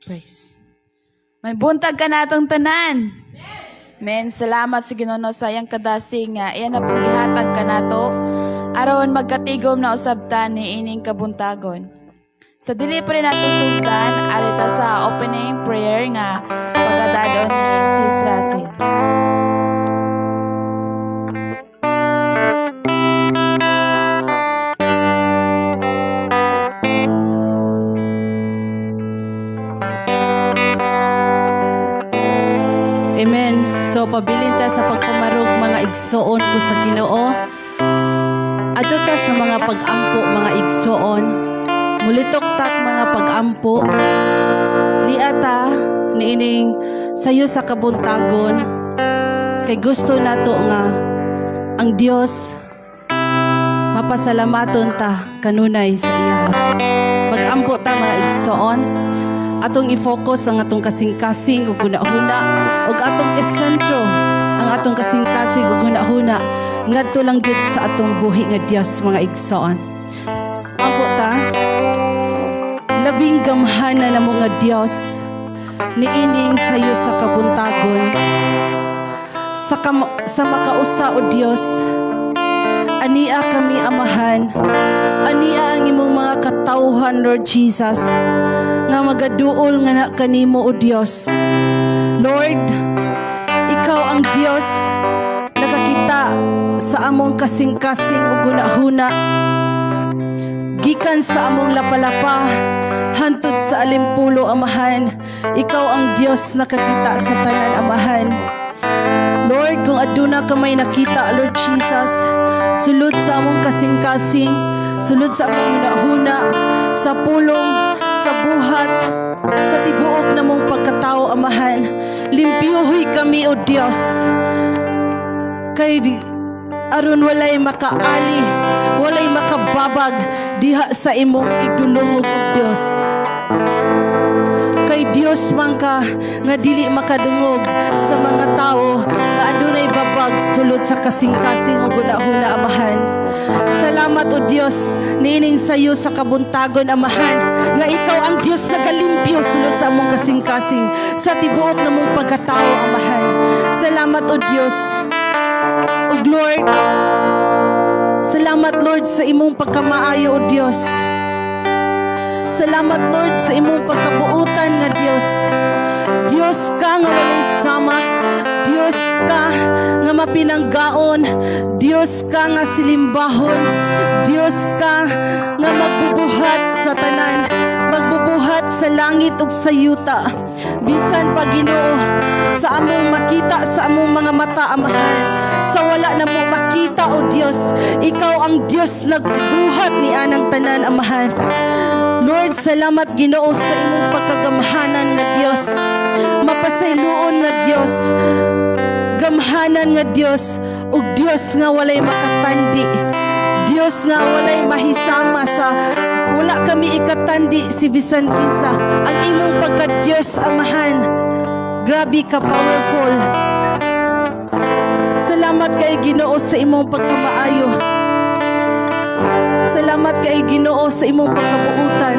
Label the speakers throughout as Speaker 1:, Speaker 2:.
Speaker 1: Praise. Maayong buntag kanatong tanan. Men, salamat sa Ginoo sa iyang kadasig nga iya na pong gihatag kanato aron magkatigom na usab ta ni ining kabuntagon. Sa dili pa rin nato sugdan, ari ta sa opening prayer nga pagadadon ni Sis Russell.
Speaker 2: Amen. So pabilin ta sa pagpamarog, mga igsoon ko sa Ginoo. Adto ta sa mga pag-ampo, mga igsoon. Mulitok tak mga pag-ampo. Niata niining sayo sa kabuntagon kay gusto nato nga ang Dios mapasalamaton ta kanunay sa iya. Mag-ampo ta, mga igsoon. Atong i-focus ang atong kasing-kasing ug hunahuna ug atong isentro ang atong kasing-kasing ug hunahuna ngadto lang gyud sa atong buhi nga Dios, mga igsoon. Ampo ta. Labing gamhana namo nga Dios, niining sayo sa kabuntagon, sa makausa, o Dios, ania kami, Amahan, ania ang imong mga katawhan, Lord Jesus, nga magaduol nga na kanimo, o Dios. Lord, ikaw ang Dios nakakita sa among kasing-kasing ug hunahuna gikan sa among lapalapa hantod sa alimpulo, Amahan. Ikaw ang Dios nakakita sa tanan, Amahan. Lord, kung aduna ka may nakita, Lord Jesus, sulod sa among kasing-kasing, sulod sa among hunahuna, sa pulong, sa buhat, sa tibuok namong pagkatao, Amahan, limpyuhoy kami, O Dios. Kay aron walay makaali, walay makababag diha sa imong igdulungog, O Dios. Kay Dios man ka nga dili makadungog sa mga tao nga adunay babag sulod sa kasing-kasing ug hunahuna, Amahan. Salamat, O Dios, niining sayo sa kabuntagon, Amahan, nga ikaw ang Dios nagalimpyo sulod sa among kasing-kasing sa tibuok namong pagkatao, Amahan. Salamat, O Dios. O Lord, salamat, Lord, sa imong pagkamaayo, O Dios. Salamat, Lord, sa imong pagkabuutan nga Dios. Dios ka nga walay sama. Dios ka nga mapinanggaon. Dios ka nga silimbahon. Dios ka nga magbubuhat sa tanan. Magbubuhat sa langit ug sa yuta. Bisan pa, Ginoo, sa among makita sa among mga mata, Amahan. Sa wala na mo makita, O Dios, ikaw ang Dios nagbuhat ni anang tanan, Amahan. Lord, salamat, Ginoo, sa imong pagkagamhanan nga Dios. Mapasayloon nga Dios. Gamhanan nga Dios ug Dios nga walay makatandi. Dios nga walay mahisama sa wala kami ikatandi si bisan kinsa. Ang imong pagka-Dios, Amahan, grabe ka powerful. Salamat kay Ginoo sa imong pagkamaayo. Salamat kay Ginoo sa imong pagkabuutan.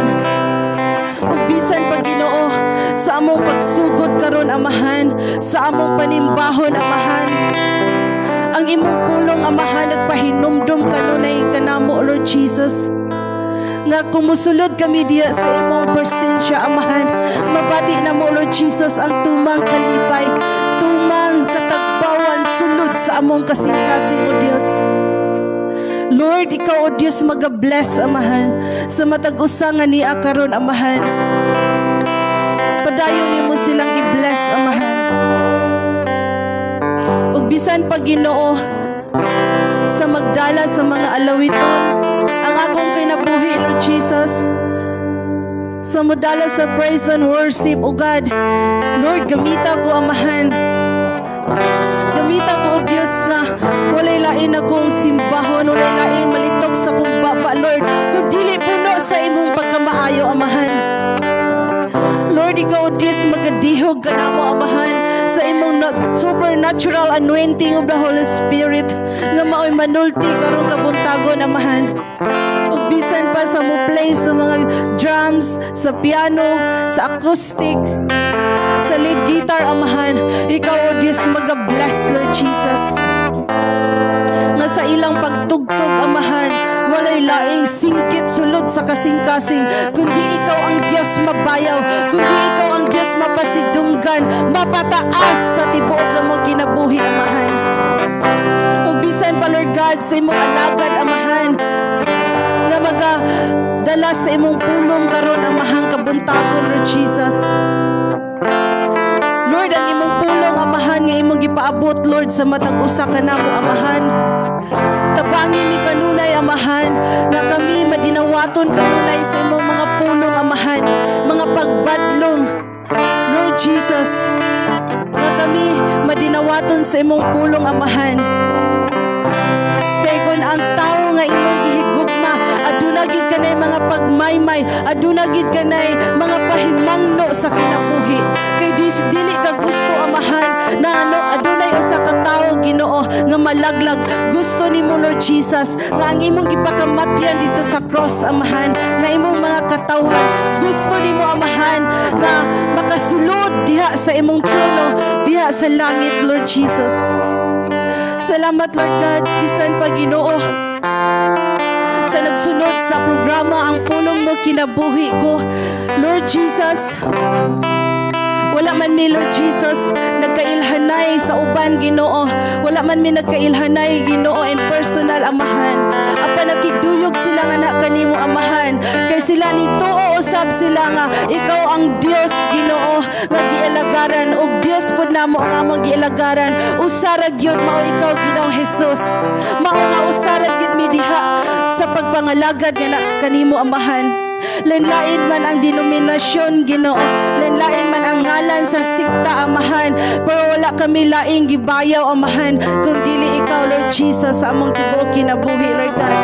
Speaker 2: Ug bisan pa, Ginoo, sa among pagsugod karon, Amahan, sa among panimbahon, Amahan. Ang imong pulong, Amahan, nagpahinumdum kanunay kanamo, Lord Jesus. Nga kumusulod kami diya sa imong presensya, Amahan, mabati na mo, Lord Jesus, ang tumang kalipay, tumang katagbawan sulod sa among kasing-kasing, O Dios. Lord, ikaw, O Dios, maga-bless, Amahan, sa matag usa nga niya karon, Amahan. Padayon nimo silang i-bless, Amahan. Ug bisan pa, Ginoo, sa magdala sa mga alawiton, ang akong kinabuhi, Lord Jesus, sa modala sa praise and worship, O God, Lord, gamita ko, Amahan. Gamita ko, O Diyos, nga walay lain akong simbahon, walay lain malitok sa kong baba, Lord, kung dili puno sa imong pagkamaayo, Amahan. Lord, ikaw, O Diyos, magadihog ka na mo, Amahan, sa imong supernatural anointing of the Holy Spirit, nga mao'y manulti karong kabuntagon, Amahan. Ug bisan Bisan pa sa mo play sa mga drums, sa piano, sa acoustic, sa lead guitar, Amahan. Ikaw, O Diyos, maga-bless, Lord Jesus. Nga sa ilang pagtugtog, Amahan, walay laing singkit sulod sa kasing-kasing, kundi ikaw ang Diyos mabayaw, kundi ikaw ang Diyos mapasidunggan, mapataas sa tibuok na mong kinabuhi, Amahan. Ug bisan pa, Lord God, sa imong alagad, Amahan, nga maga dala sa imong pulong karon, Amahan, kabuntagon, Lord Jesus. Lord, ang imong pulong, Amahan, nga imong gipaabot, Lord, sa matag usa ka namo, Amahan. Tabangi mi kanunay, Amahan, nga kami madinawaton kanunay sa imong mga pulong, Amahan, mga pagbadlong. Lord Jesus, nga kami madinawaton sa imong pulong, Amahan. Kay kung ang tao nga imong gihigugma, aduna gid kanay mga pagmaymay, aduna gid kanay mga pahimangno sa kinabuhi. Kay dili ka gusto, Amahan, na ano adunay usa ka tawo, Ginoo, nga malaglag. Gusto nimo, Lord Jesus, nga ang imong gipakamatyan dito sa cross, Amahan, nga imong mga katawhan, gusto nimo, Amahan, nga makasulod diha sa imong trono diha sa langit, Lord Jesus. Salamat, Lord God, bisan pa, Ginoo, sa nagsunod sa programa "Ang Pulong Mo Kinabuhi Ko." Lord Jesus, wala man mi, Lord Jesus, nagkailhanay sa uban, Ginoo. Wala man mi nagkailhanay, Ginoo, in personal, Amahan. Apan nakigduyog sila nga na kanimo, Amahan. Kay sila ni tuo usab sila nga ikaw ang Dios, Ginoo, nga gialagaran ug Dios pud namo nga among gialagaran. Usa ra gyud, mao ikaw, Ginoong Jesus. Mao nga usa ra gyud mi diha sa pagpangalagad nga na kanimo, Amahan. Lain-lain man ang denominasyon, Ginoo. Lain-lain man ang ngalan sa sikta, Amahan. Pero wala kami laing gibayaw, Amahan, kung dili ikaw, Lord Jesus, sa among tibuok kinabuhi, Lord God.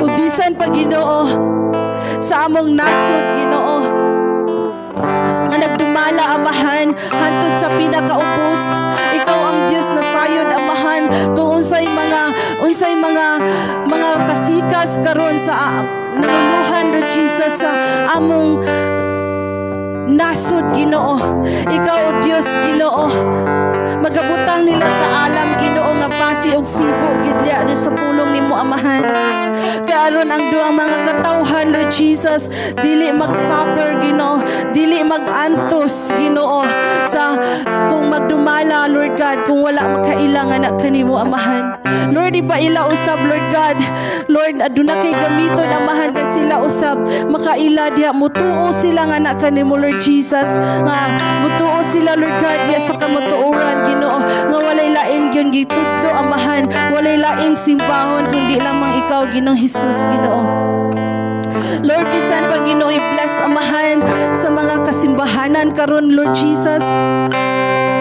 Speaker 2: Ug bisan pa, Ginoo, sa among nasod, Ginoo, nga nagdumala, Amahan, hantod sa pinakaubos, ikaw ang Dios na sayod, Amahan, kung unsay mga kasikas karon sa nanguluhan, Lord Jesus, sa among nasod, Ginoo. Ikaw, O Dios, Ginoo, magabutang nila kaalam, Ginoo, nga base og sibo gid sa pulong nimo, Amahan. Kay aron ang duang mga katawhan, Lord Jesus, dili mag-suffer, Ginoo, dili mag-antos, Ginoo, sa kung magdumala, Lord God, kung wala makailangan na kanimo, Amahan. Lord, ipaila usab, Lord God. Lord, aduna kay gamiton, Amahan, kay sila usab makaila diha, mutuo sila nga na kanimo, Lord Jesus, nga mutuo sila, Lord God, diha sa kamatuoran, Ginoo, nga walay lain gyud gitudlo, Amahan, walay laing simbahon kundi lamang ikaw, Ginoong Jesus, Ginoo. Lord, bisan pa, Ginoo, i-bless, Amahan, sa mga kasimbahanan karon, Lord Jesus,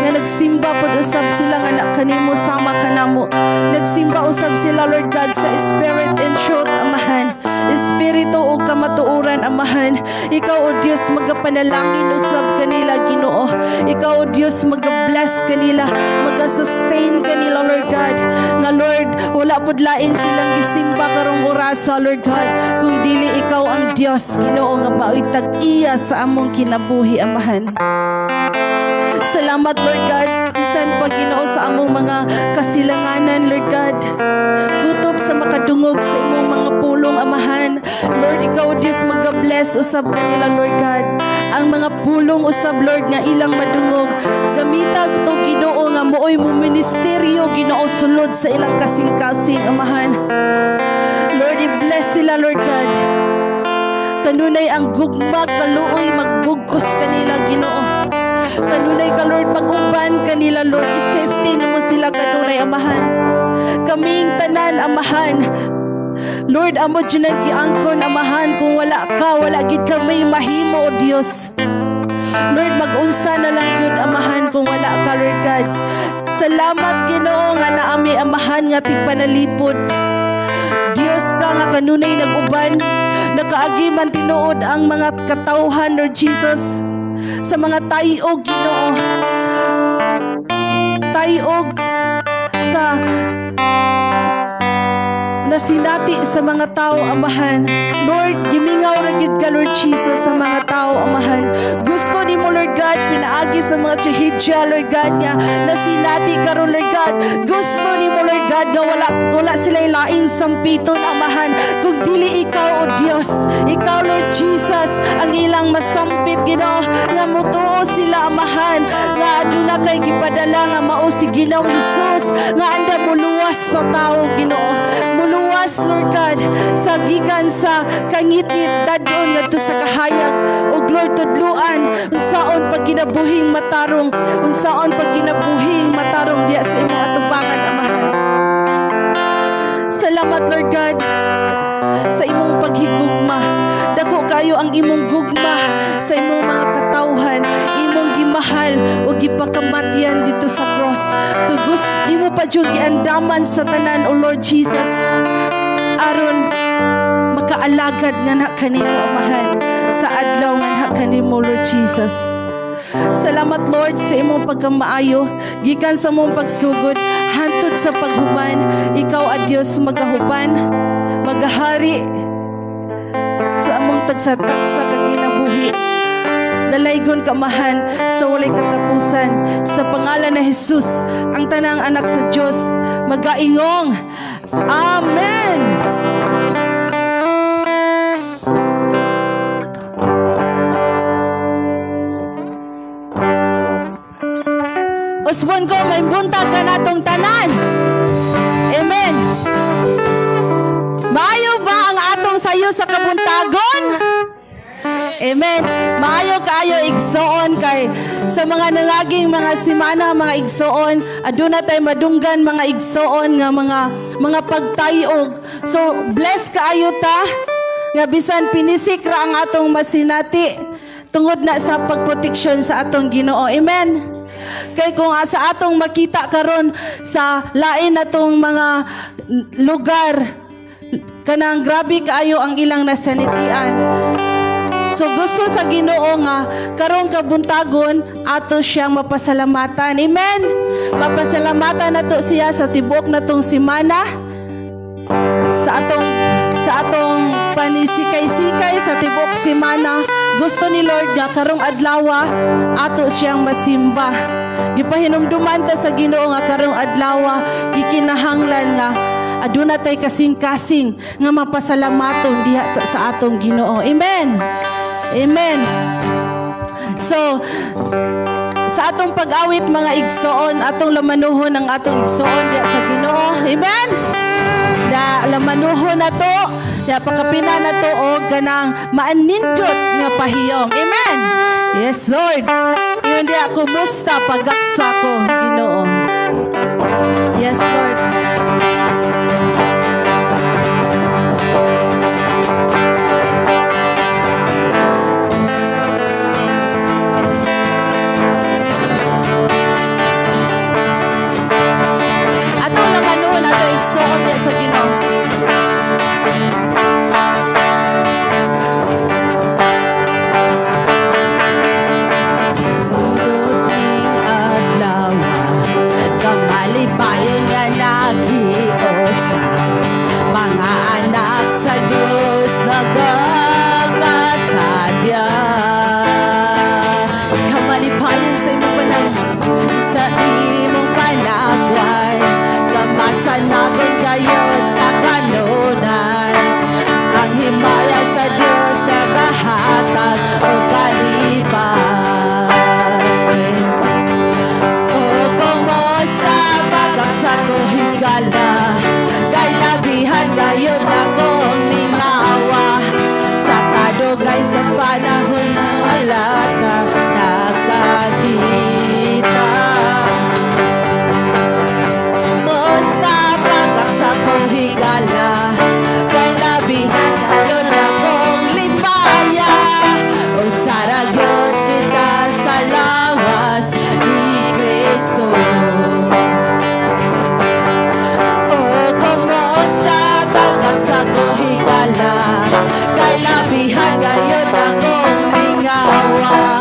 Speaker 2: nga nagsimba pod usab sila nga na kanimo sama kanamo. Nagsimba usab sila, Lord God, sa spirit and truth, Amahan. Espiritu ug kamatuoran, Amahan. Ikaw, O Dios, magapanalangin usab kanila, Ginoo. Ikaw, O Dios, maga-bless kanila, maga-sustain kanila, Lord God. Nga, Lord, wala pud lain silang gisimba karong orasa, Lord God, kung dili ikaw ang Dios, Ginoo, nga mao'y tag-iya sa among kinabuhi, Amahan. Salamat, Lord God. Bisan pa, Ginoo, sa among mga kasilanganan, Lord God, kutob sa makadungog sa imong mga pulong, Amahan. Lord, ikaw, Diyos, maga-bless usab kanila, Lord God. Ang mga pulong usab, Lord, nga ilang madungog, gamitag to, Ginoo, nga mooy mo ministeryo, Ginoo, sulod sa ilang kasing-kasing, Amahan. Lord, i-bless sila, Lord God. Kanunay ang gugma, kaluoy magbugkos kanila, Ginoo. Kanunay ka, Lord, pag-uban kanila, Lord. I-safety nimo sila kanunay, Amahan. Kaming tanan, Amahan, Lord, amo dyan ang giangkon, Amahan. Kung wala ka, wala gid kami mahimo, O Dios. Lord, mag-unsa na lang yun, Amahan, kung wala ka, Lord God. Salamat, Ginoo, nga naami, Amahan, nga tigpanalipod. Dios ka nga kanunay nag-uban, nakaagi man tinuod ang mga katawhan, Lord Jesus, sa mga tayog, Ginoo. Tayog sa Nasinati sa mga tao, Amahan. Lord, gimingaw ra gid ka, Lord Jesus, sa mga tao, Amahan. Gusto nimo, Lord God, pinaagi sa mga trahedya, Lord God, nga nasinati karon, Lord God. Gusto nimo, Lord God, nga wala sila laing sampiton, Amahan, kung dili ikaw, O Dios. Ikaw, Lord Jesus, ang ilang masampit, Ginoo, nga mutuo sila, Amahan, nga aduna kay gipadala nga mao si Ginoong Hesus, nga anda muluwas sa tao, Ginoo. Muluwas, Lord God, sa gikan sa kangitngit dadon ngadto sa kahayag. Ug Lord, tudluan unsaon pagkinabuhing matarong, unsaon pagkinabuhing matarong diya sa imong atubangan, Amahan. Salamat, Lord God, sa imong paghigugma. Dako kayo ang imong gugma sa imong mga katawhan, imong gimahal o gipakamatyan dito sa cross. Kay imo pa jud giandaman sa tanan, O Lord Jesus, aron makaalagad nga na kanimo, Amahan, sa adlaw nga na kanimo, Lord Jesus. Salamat, Lord, sa imong pagkamaayo gikan sa imong pagsugod hantod sa paghuman. Ikaw a Dios magahuban, magahari sa among tagsa-tagsa ka kinabuhi. Dalaygon ka, Amahan, sa walay katapusan. Sa pangalan ni Jesus, ang tanang anak sa Dios magaingong Amen. Usbon ko, may buntag ka natong tanan. Amen. Maayo ba ang atong sayo sa kabuntagon? Amen. Maayo kaayo, igsoon, kay sa mga nangaging mga simana, mga igsoon, aduna tay madunggan, mga igsoon, nga mga pagtayog. So bless kaayo ta nga bisan pinisik ra ang atong masinati tungod na sa pagproteksyon sa atong Ginoo. Amen. Kay kung sa atong makita karon sa lain natong mga lugar, kanang grabe kaayo ang ilang nasanitian. So gusto sa Ginoo nga karong kabuntagon ato siyang mapasalamatan. Amen. Mapasalamatan nato siya sa tibuok natong simana, sa atong panisikay-sikay sa tibuok simana. Gusto ni Lord nga karong adlaw ato siyang masimba. Gipahinumduman ta sa Ginoo nga karong adlaw gikinahanglan nga aduna tay kasing-kasing nga mapasalamaton diha sa atong Ginoo. Amen. Amen. So, sa atong pag-awit, mga igsoon, atong lamanuhon ang atong igsoon diha sa Ginoo. Amen. Da lamanuhon na to, da pakapina na to og kanang maanindot nga pahiyong. Amen. Yes, Lord. Ingon diha, "Kumusta pagaksa ko, Ginoo." Yes, Lord. Atong lamanuhon ato igsoon diha sa Ginoo. Nindot ning adlaw, kamalipayon nga naghiusa, mga anak sa Dios nagakasadya. Kamalipayon sa imong panagway, kamasanagon gayod sa kanunay. Ang himaya sa Dios nagahatag og kalipay. O kumusta pagaksa ko, higala, kay labihan gayud akong mingawa sa kadugay sa panahon ng alata nakakita. Kumusta pagaksa ko, higala, kay labihan gayud akong lipaya. O saragyot kita sa lawas ni Kristo. O kumusta pagaksa ko, higala, kay labihan gayud akong mingawa.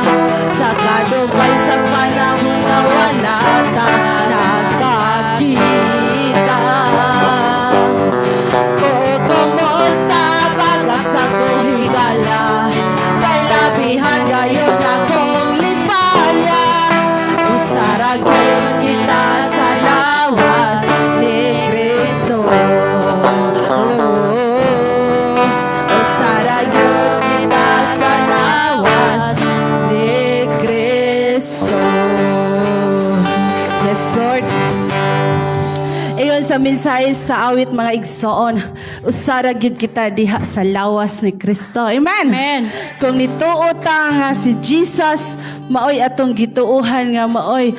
Speaker 2: Sa mensahe sa awit, mga igsoon, usara gyud kita diha sa lawas ni Kristo. Amen.
Speaker 1: Amen.
Speaker 2: Kung nituo ta nga si Jesus maoy atong gituohan nga maoy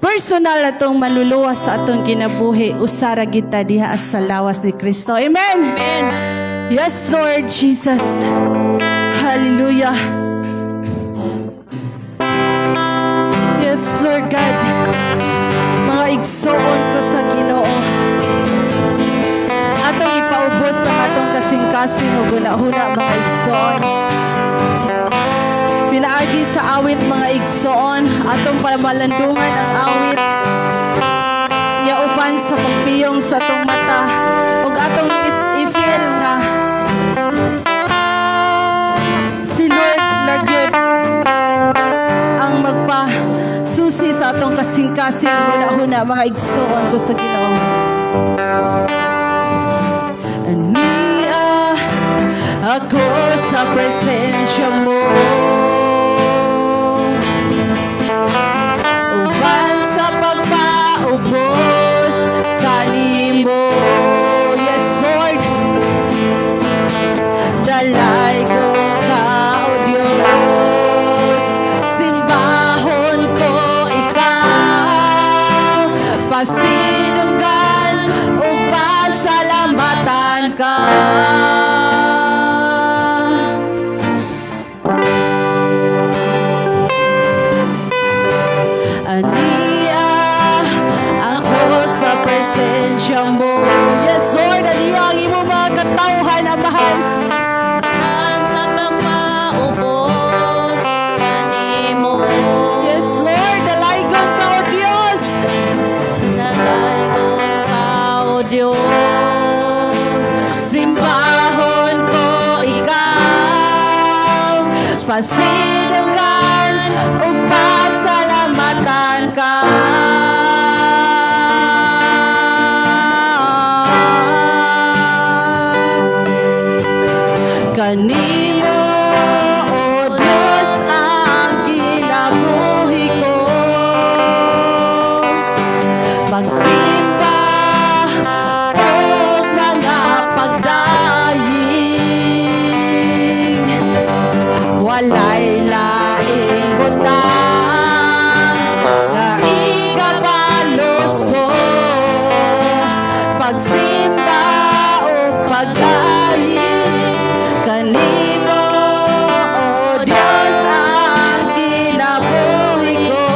Speaker 2: personal atong maluluwas sa atong kinabuhi, usara kita diha sa lawas ni Kristo. Amen.
Speaker 1: Amen.
Speaker 2: Yes, Lord Jesus. Hallelujah. Yes, Lord God. Mga igsoon ko sa Ginoo, atong ipaubos ang atong kasing-kasing ug huna-huna, mga igsoon. Pinaagi sa awit, mga igsoon, atong pamalandungan ang awit nya uban sa pagpiyong sa atong mata ug atong i-feel nga si Lord na gyud ang magpa susi sa atong kasing-kasing huna-huna, mga igsoon ko sa Ginoo. Ania ako sa presensya mo uban sa pagpaubos kanimo. Yes, Lord. Dalaygon ka, O Diyos. Simbahon ko ikaw. Pasidunggan o pasalamatan ka. Ania ako sa presensya mo. Yes, Lord, ania ang imong mga katawhan, Amahan.
Speaker 1: Ang sa pagpaubos kanimo.
Speaker 2: Yes, Lord, dalaygon ka, O Diyos.
Speaker 1: Dalaygon ka, O Diyos.
Speaker 2: Simbahon ko ikaw. Pasidunggan ug pasalamatan ka. Kanimo, O Diyos, ang kinabuhi ko. Pagsimba o mga pagdayig, walay laing butang nga ikabalos ko. Pagsimba o pagdayig kanimo, O Diyos, ang kinabuhi ko.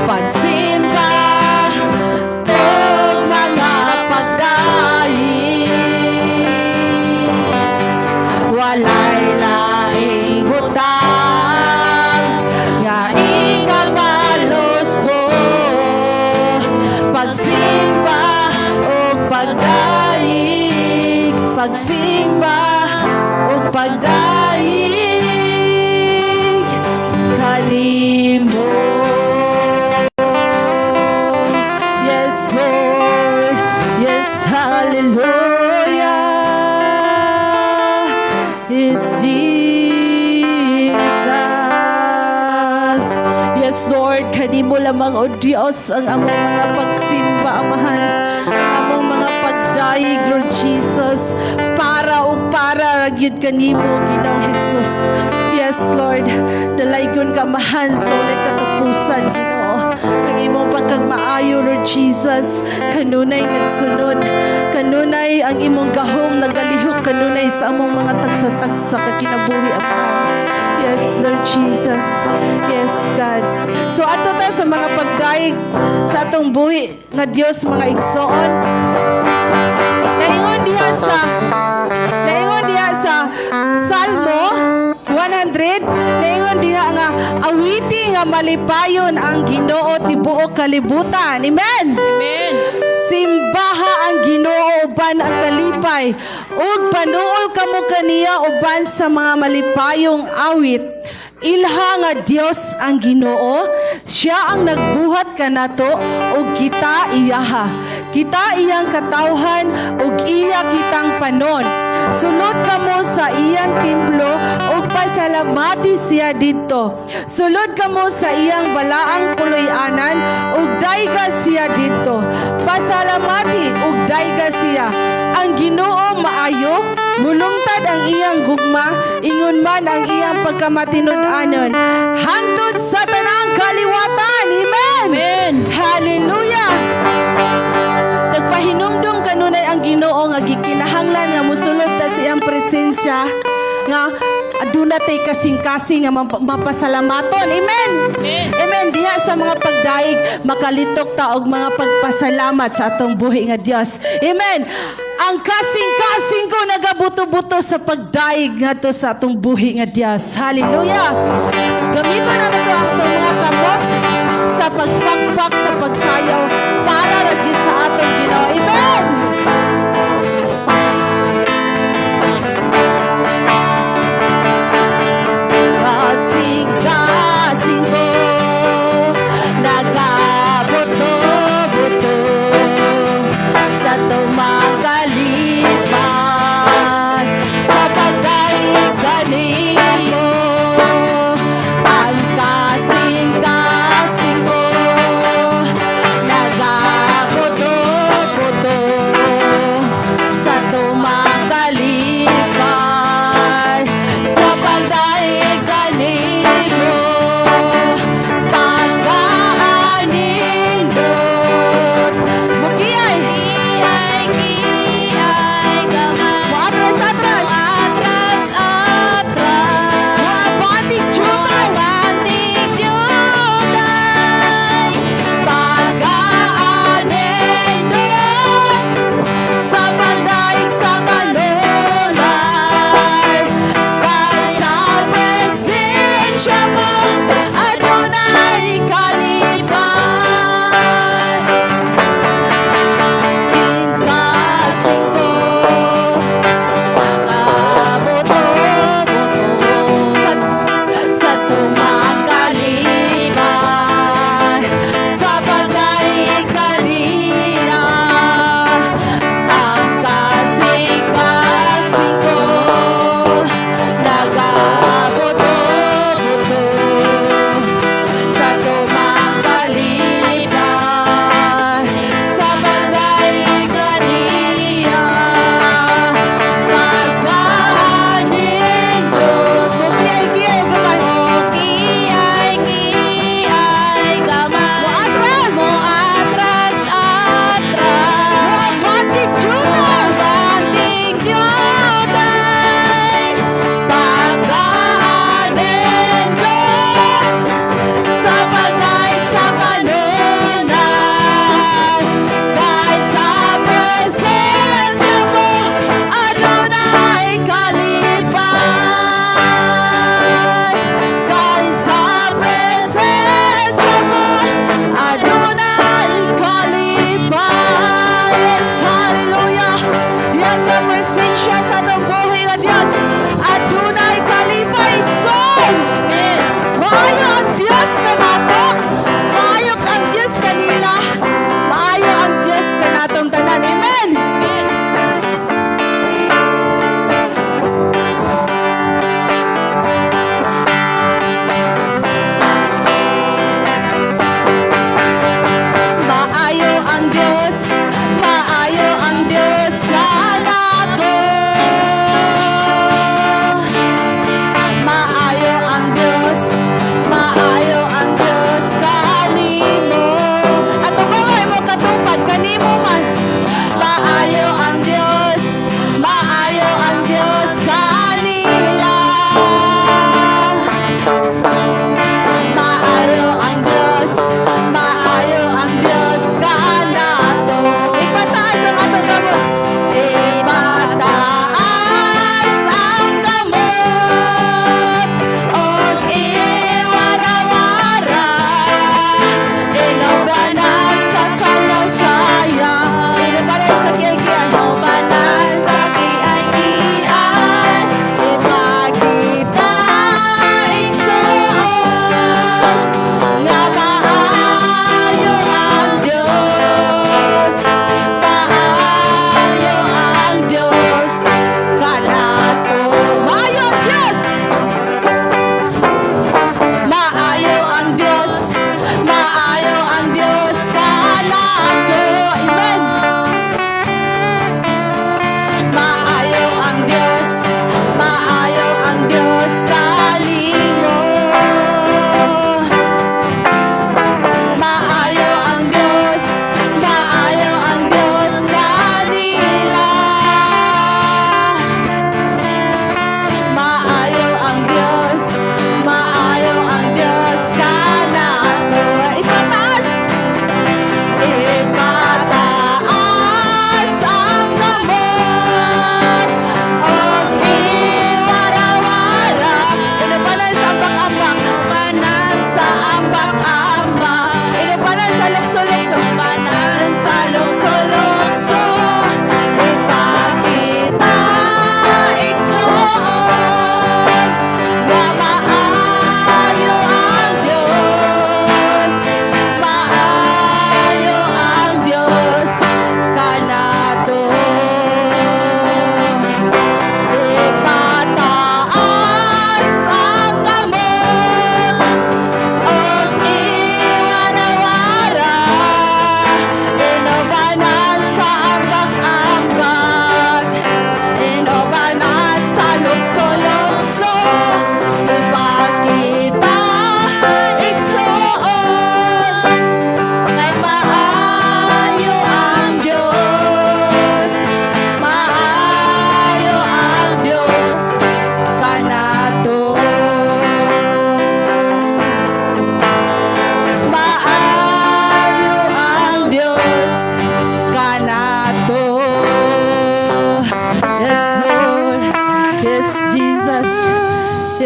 Speaker 2: Pagsimba o mga pagdayig, walay laing butang nga ikabalos ko. Pagsimba o pagdayig, pagsimba o pagdayig kanimo. Yes, Lord. Yes, hallelujah. Is Jesus. Yes, Lord, kanimo lamang, O Dios, ang among mga pagsimba, Amahan, ang among mga pagdayig, Lord Jesus, para o para gyud kanimo, Ginoong Jesus. Yes, Lord, dalaygon ka, Amahan, sa walay katapusan, Ginoo. Ang imong pagkagmaayo, Lord Jesus, kanunay nagsunod, kanunay ang imong gahom nagalihok kanunay sa among mga tagsa-tagsa ka kinabuhi, Amahan. Yes, Lord Jesus. Yes, God. So ato ta sa mga pagdayeg sa atong buhi nga Dios, mga igsoon. Naingon diha sa Salmo 100, naingon diha nga awiti nga malipayon ang Ginoo, tibuok kalibutan. Amen.
Speaker 1: Amen.
Speaker 2: Simbaha ang Ginoo uban ang kalipay ug panuol kamo kaniya uban sa mga malipayong awit. Ilha nga Dios ang Ginoo, siya ang nagbuhat kanato ug kita iyaha. Kita iyang katawhan ug iya kitang panon. Sulod kamo sa iyang templo ug pasalamati siya didto. Sulod kamo sa iyang balaang puloy-anan ug dayga siya didto. Pasalamati ug dayga siya. Ang Ginoo maayo, mulungtad ang iyang gugma, ingon man ang iyang pagkamatinud-anon hangtod sa tanang kaliwatan. Amen.
Speaker 1: Amen.
Speaker 2: Hallelujah. Nagpahinumdum kanunay ang Ginoo nga gikinahanglan nga mosulod ta sa iyang presensya nga aduna tay kasing-kasing nga mapasalamaton. Amen.
Speaker 1: Amen.
Speaker 2: Amen. Diha sa mga pagdaig, makalitok ta og mga pagpasalamat sa atong buhi nga Dios. Amen. Ang kasing-kasing ko nagabuto-buto sa pagdaig ngadto sa atong buhi nga Dios. Hallelujah. Gamiton na nato ang atong mga kamot sa pagpakpak, sa pagsayaw para ra gyud sa atong Ginoo. Amen. Kasing-kasing ko nagabuto-buto sa tumang kalipay sa pagdaig kanimo. Ang kasing-kasing ko nagabuto-buto sa tumang kalipay sa pagdaig kanimo. Pagkaanindot, mukiay.
Speaker 1: Kiay, kiay gamay.
Speaker 2: Moatras, atras.
Speaker 1: Atras, atras.
Speaker 2: Moabantik jutay.
Speaker 1: Bantik jutay.
Speaker 2: Pagkaanindot sa pagdaig sa kanunay, kay sa presensya mo adunay kalipay. Kasing-kasing ko nakabuto-buto sa tumang kalipay sa pagdaig kanila. Ang kasing-kasing ko nagabuto-buto sa tumang kalipay sa pagdaig kaniya. Pagkaanindot, mukiyay-kiyay gamay.
Speaker 1: Kiay, kiay gamay.
Speaker 2: Moatras.
Speaker 1: Moatras, atras.
Speaker 2: Moabantik jutay.
Speaker 1: Bantik jutay.
Speaker 2: Pagkaanindot sa pagdaig sa kanunay, kay sa presensya mo adunay kalipay. Kay sa presensya mo adunay kalipay. Yes, hallelujah. Yes, sa presensya sa atong buhi nga Dios adunay kalipay, igsoon.
Speaker 1: Amen.
Speaker 2: Maayo ang Dios kanato. Maayo ang Dios kanila. Maayo ang Dios kanatong tanan. Amen.
Speaker 1: Amen.
Speaker 2: Maayo ang Dios, maayo ang Dios kanato. Maayo ang Dios, maayo ang Dios kanimo. Ato ba mo katupad kanimo man? Maayo ang Dios, maayo ang Dios kanila. Maayo ang Dios, maayo ang Dios kanato. Ipataas ang atong kamot. Ipataas ang kamot og iwarawara. Inubanan sa sayaw-saya.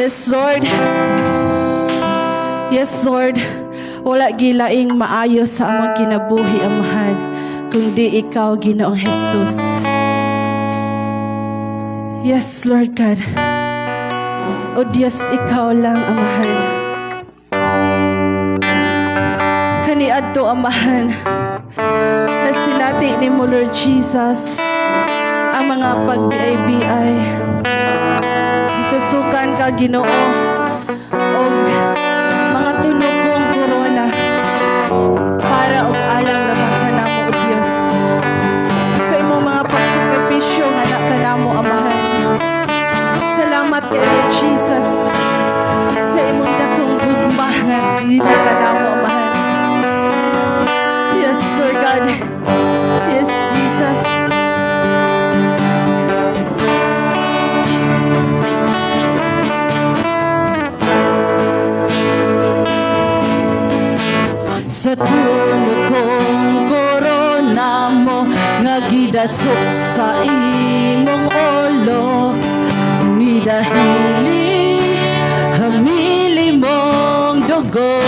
Speaker 2: Yes, Lord. Yes, Lord. Wala gilaing maayo sa among kinabuhi, Amahan, kundi ikaw, Ginoong Jesus. Yes, Lord God. O Diyos, ikaw lang, Amahan. Kaniadto, Amahan, na sinati ni mo, Lord Jesus, ang mga pagbiay-biay. Gitusukan ka, Ginoo, og mga tunokong korona para og alang lamang kanamo, O Dios, sa imong mga pagsakripisyo nga na kanamo, Amahan. Salamat kay Lord Jesus sa imong dakong gugma nga nila kanamo, Amahan. Yes, Lord God. Yes, Jesus. Sa tunod kong korona mo nga gidasok sa imong ulo, nidahili hamili mong dugo.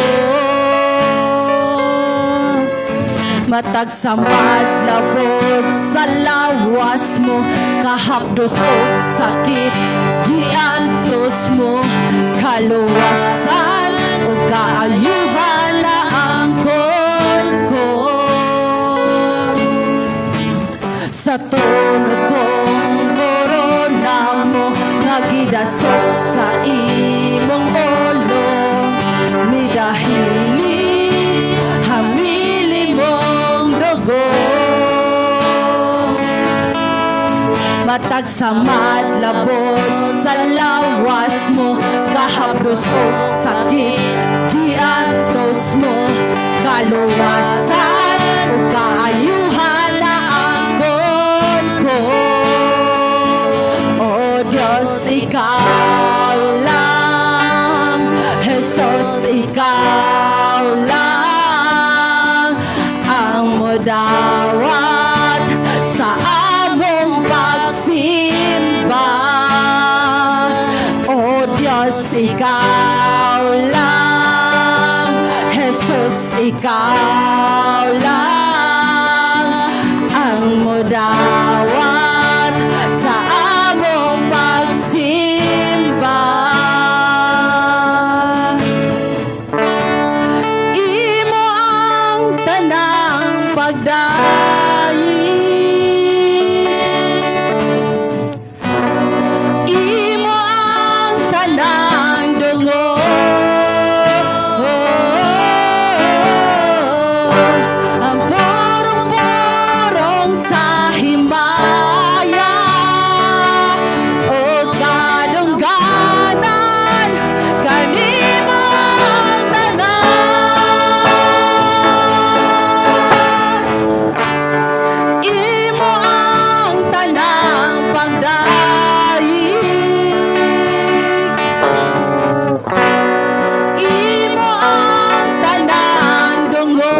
Speaker 2: Matag sa madlabot sa lawas mo, kahapdos og sakit giantos mo, kaluwasan o kaayuhan na angkon ko. Sa tunod kong korona mo nga gidasok sa imong ulo, midahili hamili mong dugo. Matag sa madlabot sa lawas mo, kahapdos og sakit giantos mo, kaluwasan o kaayuhan na angkon ko. O Diyos, ikaw lang. Jesus, ikaw lang ang mudawat sa among pagsimba. O Diyos, ikaw lang. Jesus, ikaw lang ang mudawat sa among pagsimba. Imo ang tanang pagdayi, imo ang tanang dungo. Ang purong-purong sa himaya o kadungganan, kanimo ang tanan. Imo ang tanang pagdayi, imo ang tanang dungo.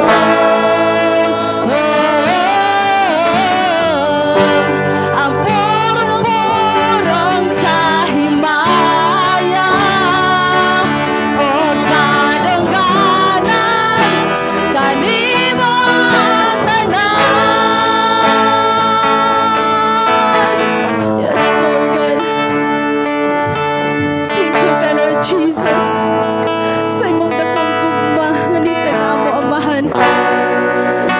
Speaker 2: Ang purong-purong sa himaya o kadungganan, kanimo ang tanan. Yes, Lord God. Thank you ka, Lord Jesus, sa imong dakong gugma nga ni kanamo, Amahan.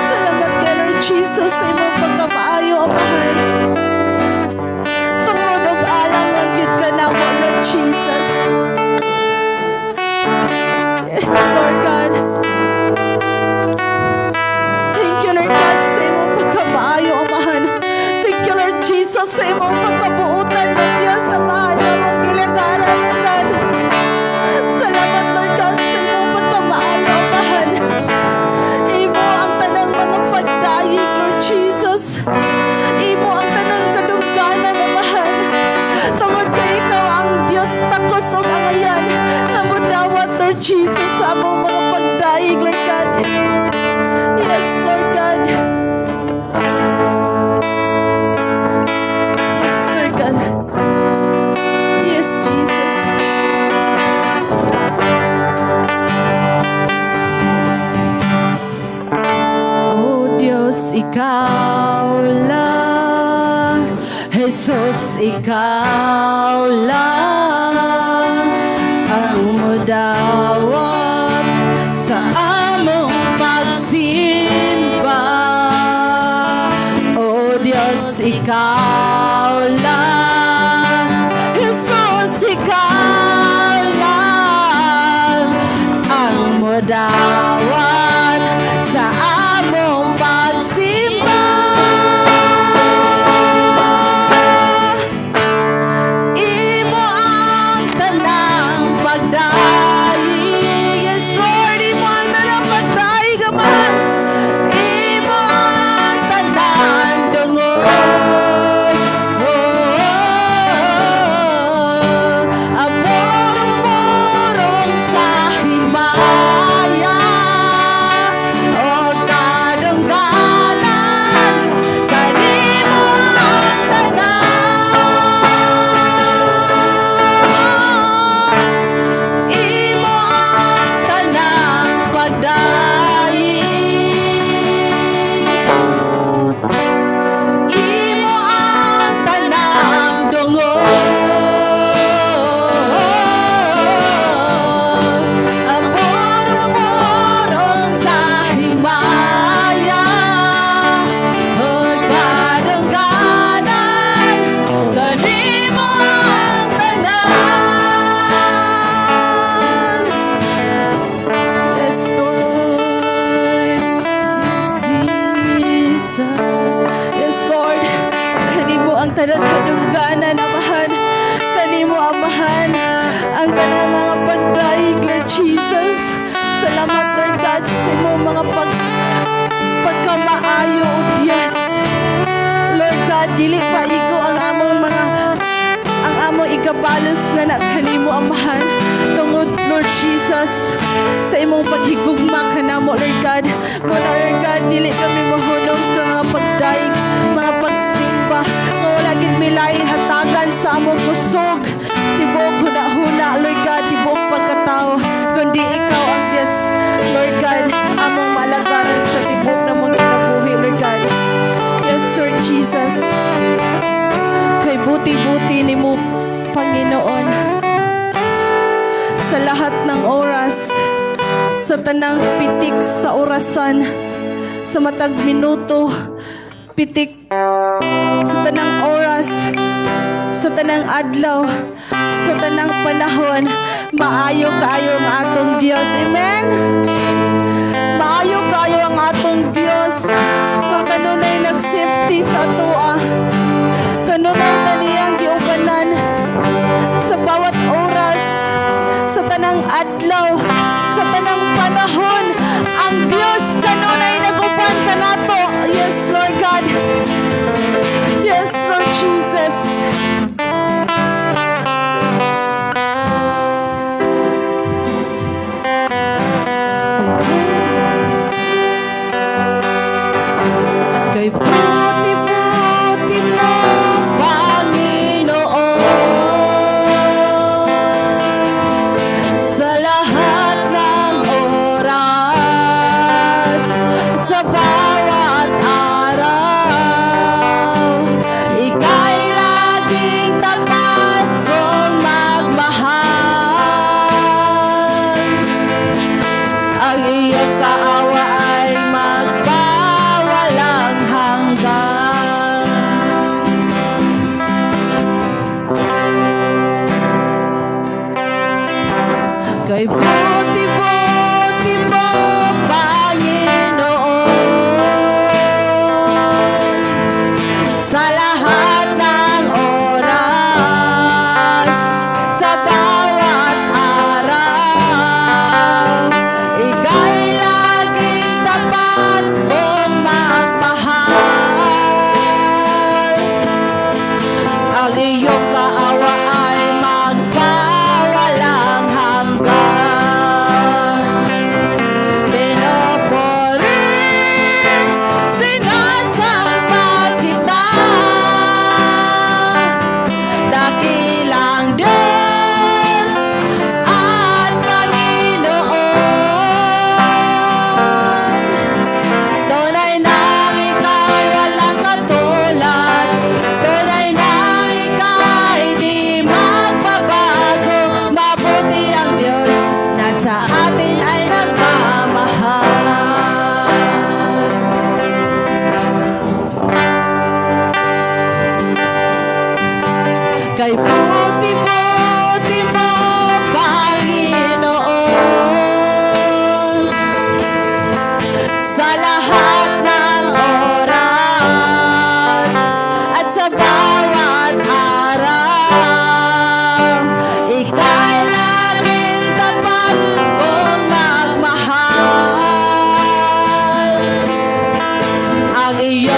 Speaker 2: Salamat ka, Lord Jesus, sa imong pagkamaayo, Amahan. Tungod og alang lang gyud ka namo, Lord Jesus. Yes, Lord God. Thank you, Lord God, sa imong pagkamaayo, Amahan. Thank you, Lord Jesus, sa imong pagkabuutan ng Diyos sa mahal na mong gilagaran, Lord God. Salamat, Lord God, sa imong pagkamaayo, Amahan. Imo ang tanang mga pagdayeg, Lord Jesus. Imo ang tanang kadungganan, Amahan. Tungod kay ikaw ang Diyos takos og angayan nga mudawat, Lord Jesus, sa among mga pagdayeg, Lord God. Yes, Lord God. Yes, Lord God. Yes, Jesus. Ikaw lang, Jesus, ikaw lang ang mudawat sa among pagsimba. O Diyos, ikaw lang, Jesus, ikaw lang ang mudawat sa among pagsimba. Imo ang tanang pagdayeg. Yes, Lord, imo ang tanang pagdayeg, Amahan. Imo ang tanang dungog. Oh, ang purong-purong sa himaya o kadungganan, kanimo ang tanan. Imo ang tanang pagdayeg. Imo ang tanang dungog. Ang purong-purong sa himaya o kadungganan, kanimo ang tanan. Yes, Lord. Yes, Jesus. Yes, Lord. Kanimo ang tanang kadungganan, Amahan. Kanimo, Amahan, ang tanang mga pagdayeg, Lord Jesus. Salamat, Lord God, sa imong mga pagkamaayo, O Diyos. Lord God, dili pa igo ang among ikabalos nga na kanimo, Amahan, tungod, Lord Jesus, sa imong paghigugma kanamo, Lord God. Muna, Lord God, dili kami mahunong sa mga pagdayeg, mga pagsimba nga wala gid milay hatagan sa among kusog, tibuok huna-huna, Lord God, tibuok pagkatao, kundi ikaw ang Diyos, Lord God, among malagaran sa tibuok namong kinabuhi, Lord God. Yes, Lord Jesus, kay buti-buti nimo, Panginoon, sa lahat ng oras, sa tanang pitik sa orasan, sa matag minuto, pitik sa tanang oras, sa tanang adlaw, sa tanang panahon, maayo kaayo ang atong Dios. Amen. Maayo kaayo ang atong Dios. Nga kanunay nag-safety sa atoa. Kanunay ta niyang giubanan sa bawat oras, sa tanang adlaw, sa tanang panahon. Ang Dios kanunay naguban kanato. Yes, Lord God. Yes, Lord Jesus. Kay buti-buti mo, Panginoon, sa lahat ng oras at sa bawat araw, ika'y laging tapat kong magmahal. Ang iyong kaawa ay magpawalang hanggan. Kay buti-buti mo, Panginoon, sa lahat ng oras, sa bawat araw, ika'y laging tapat kong magmahal. Ang iyong kaawa ay magpawalang hanggan. Pinupuri, sinasamba kita, dakilang Diyos at Panginoon. Tunay na ika'y walang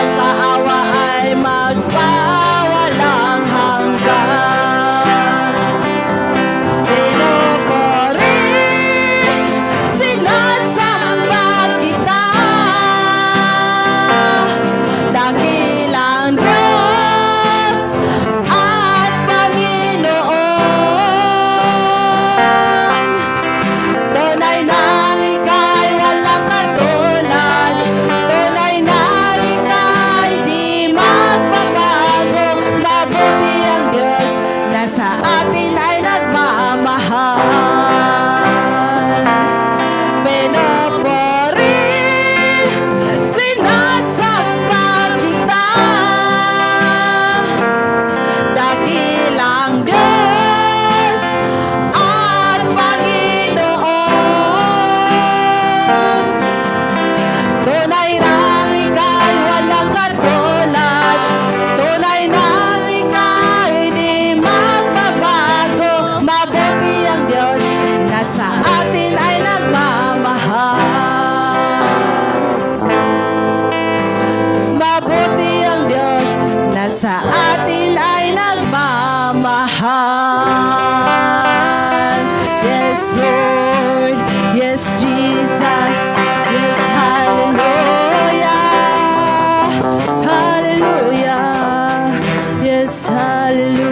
Speaker 2: Iyong kaawa ay magpawalang hanggan. Pinupuri, sinasamba kita, dakilang Diyos at Panginoon. Tunay nang ika'y walang katulad, tunay nang ika'y di magbabago. Mabuti ang Diyos na sa atin ay nagmamahal. Pinupuri, sinasamba kita, dakilang Diyos at Panginoon. Tunay nang ika'y walang katulad, tunay nang ika'y di magbabago. Mabuti ang Diyos na sa atin ay nagmamahal. Mabuti ang Diyos na sa atin ay nagmamahal. Yes, Lord. Yes, Jesus. Yes, hallelujah. Hallelujah. Yes, hallelujah.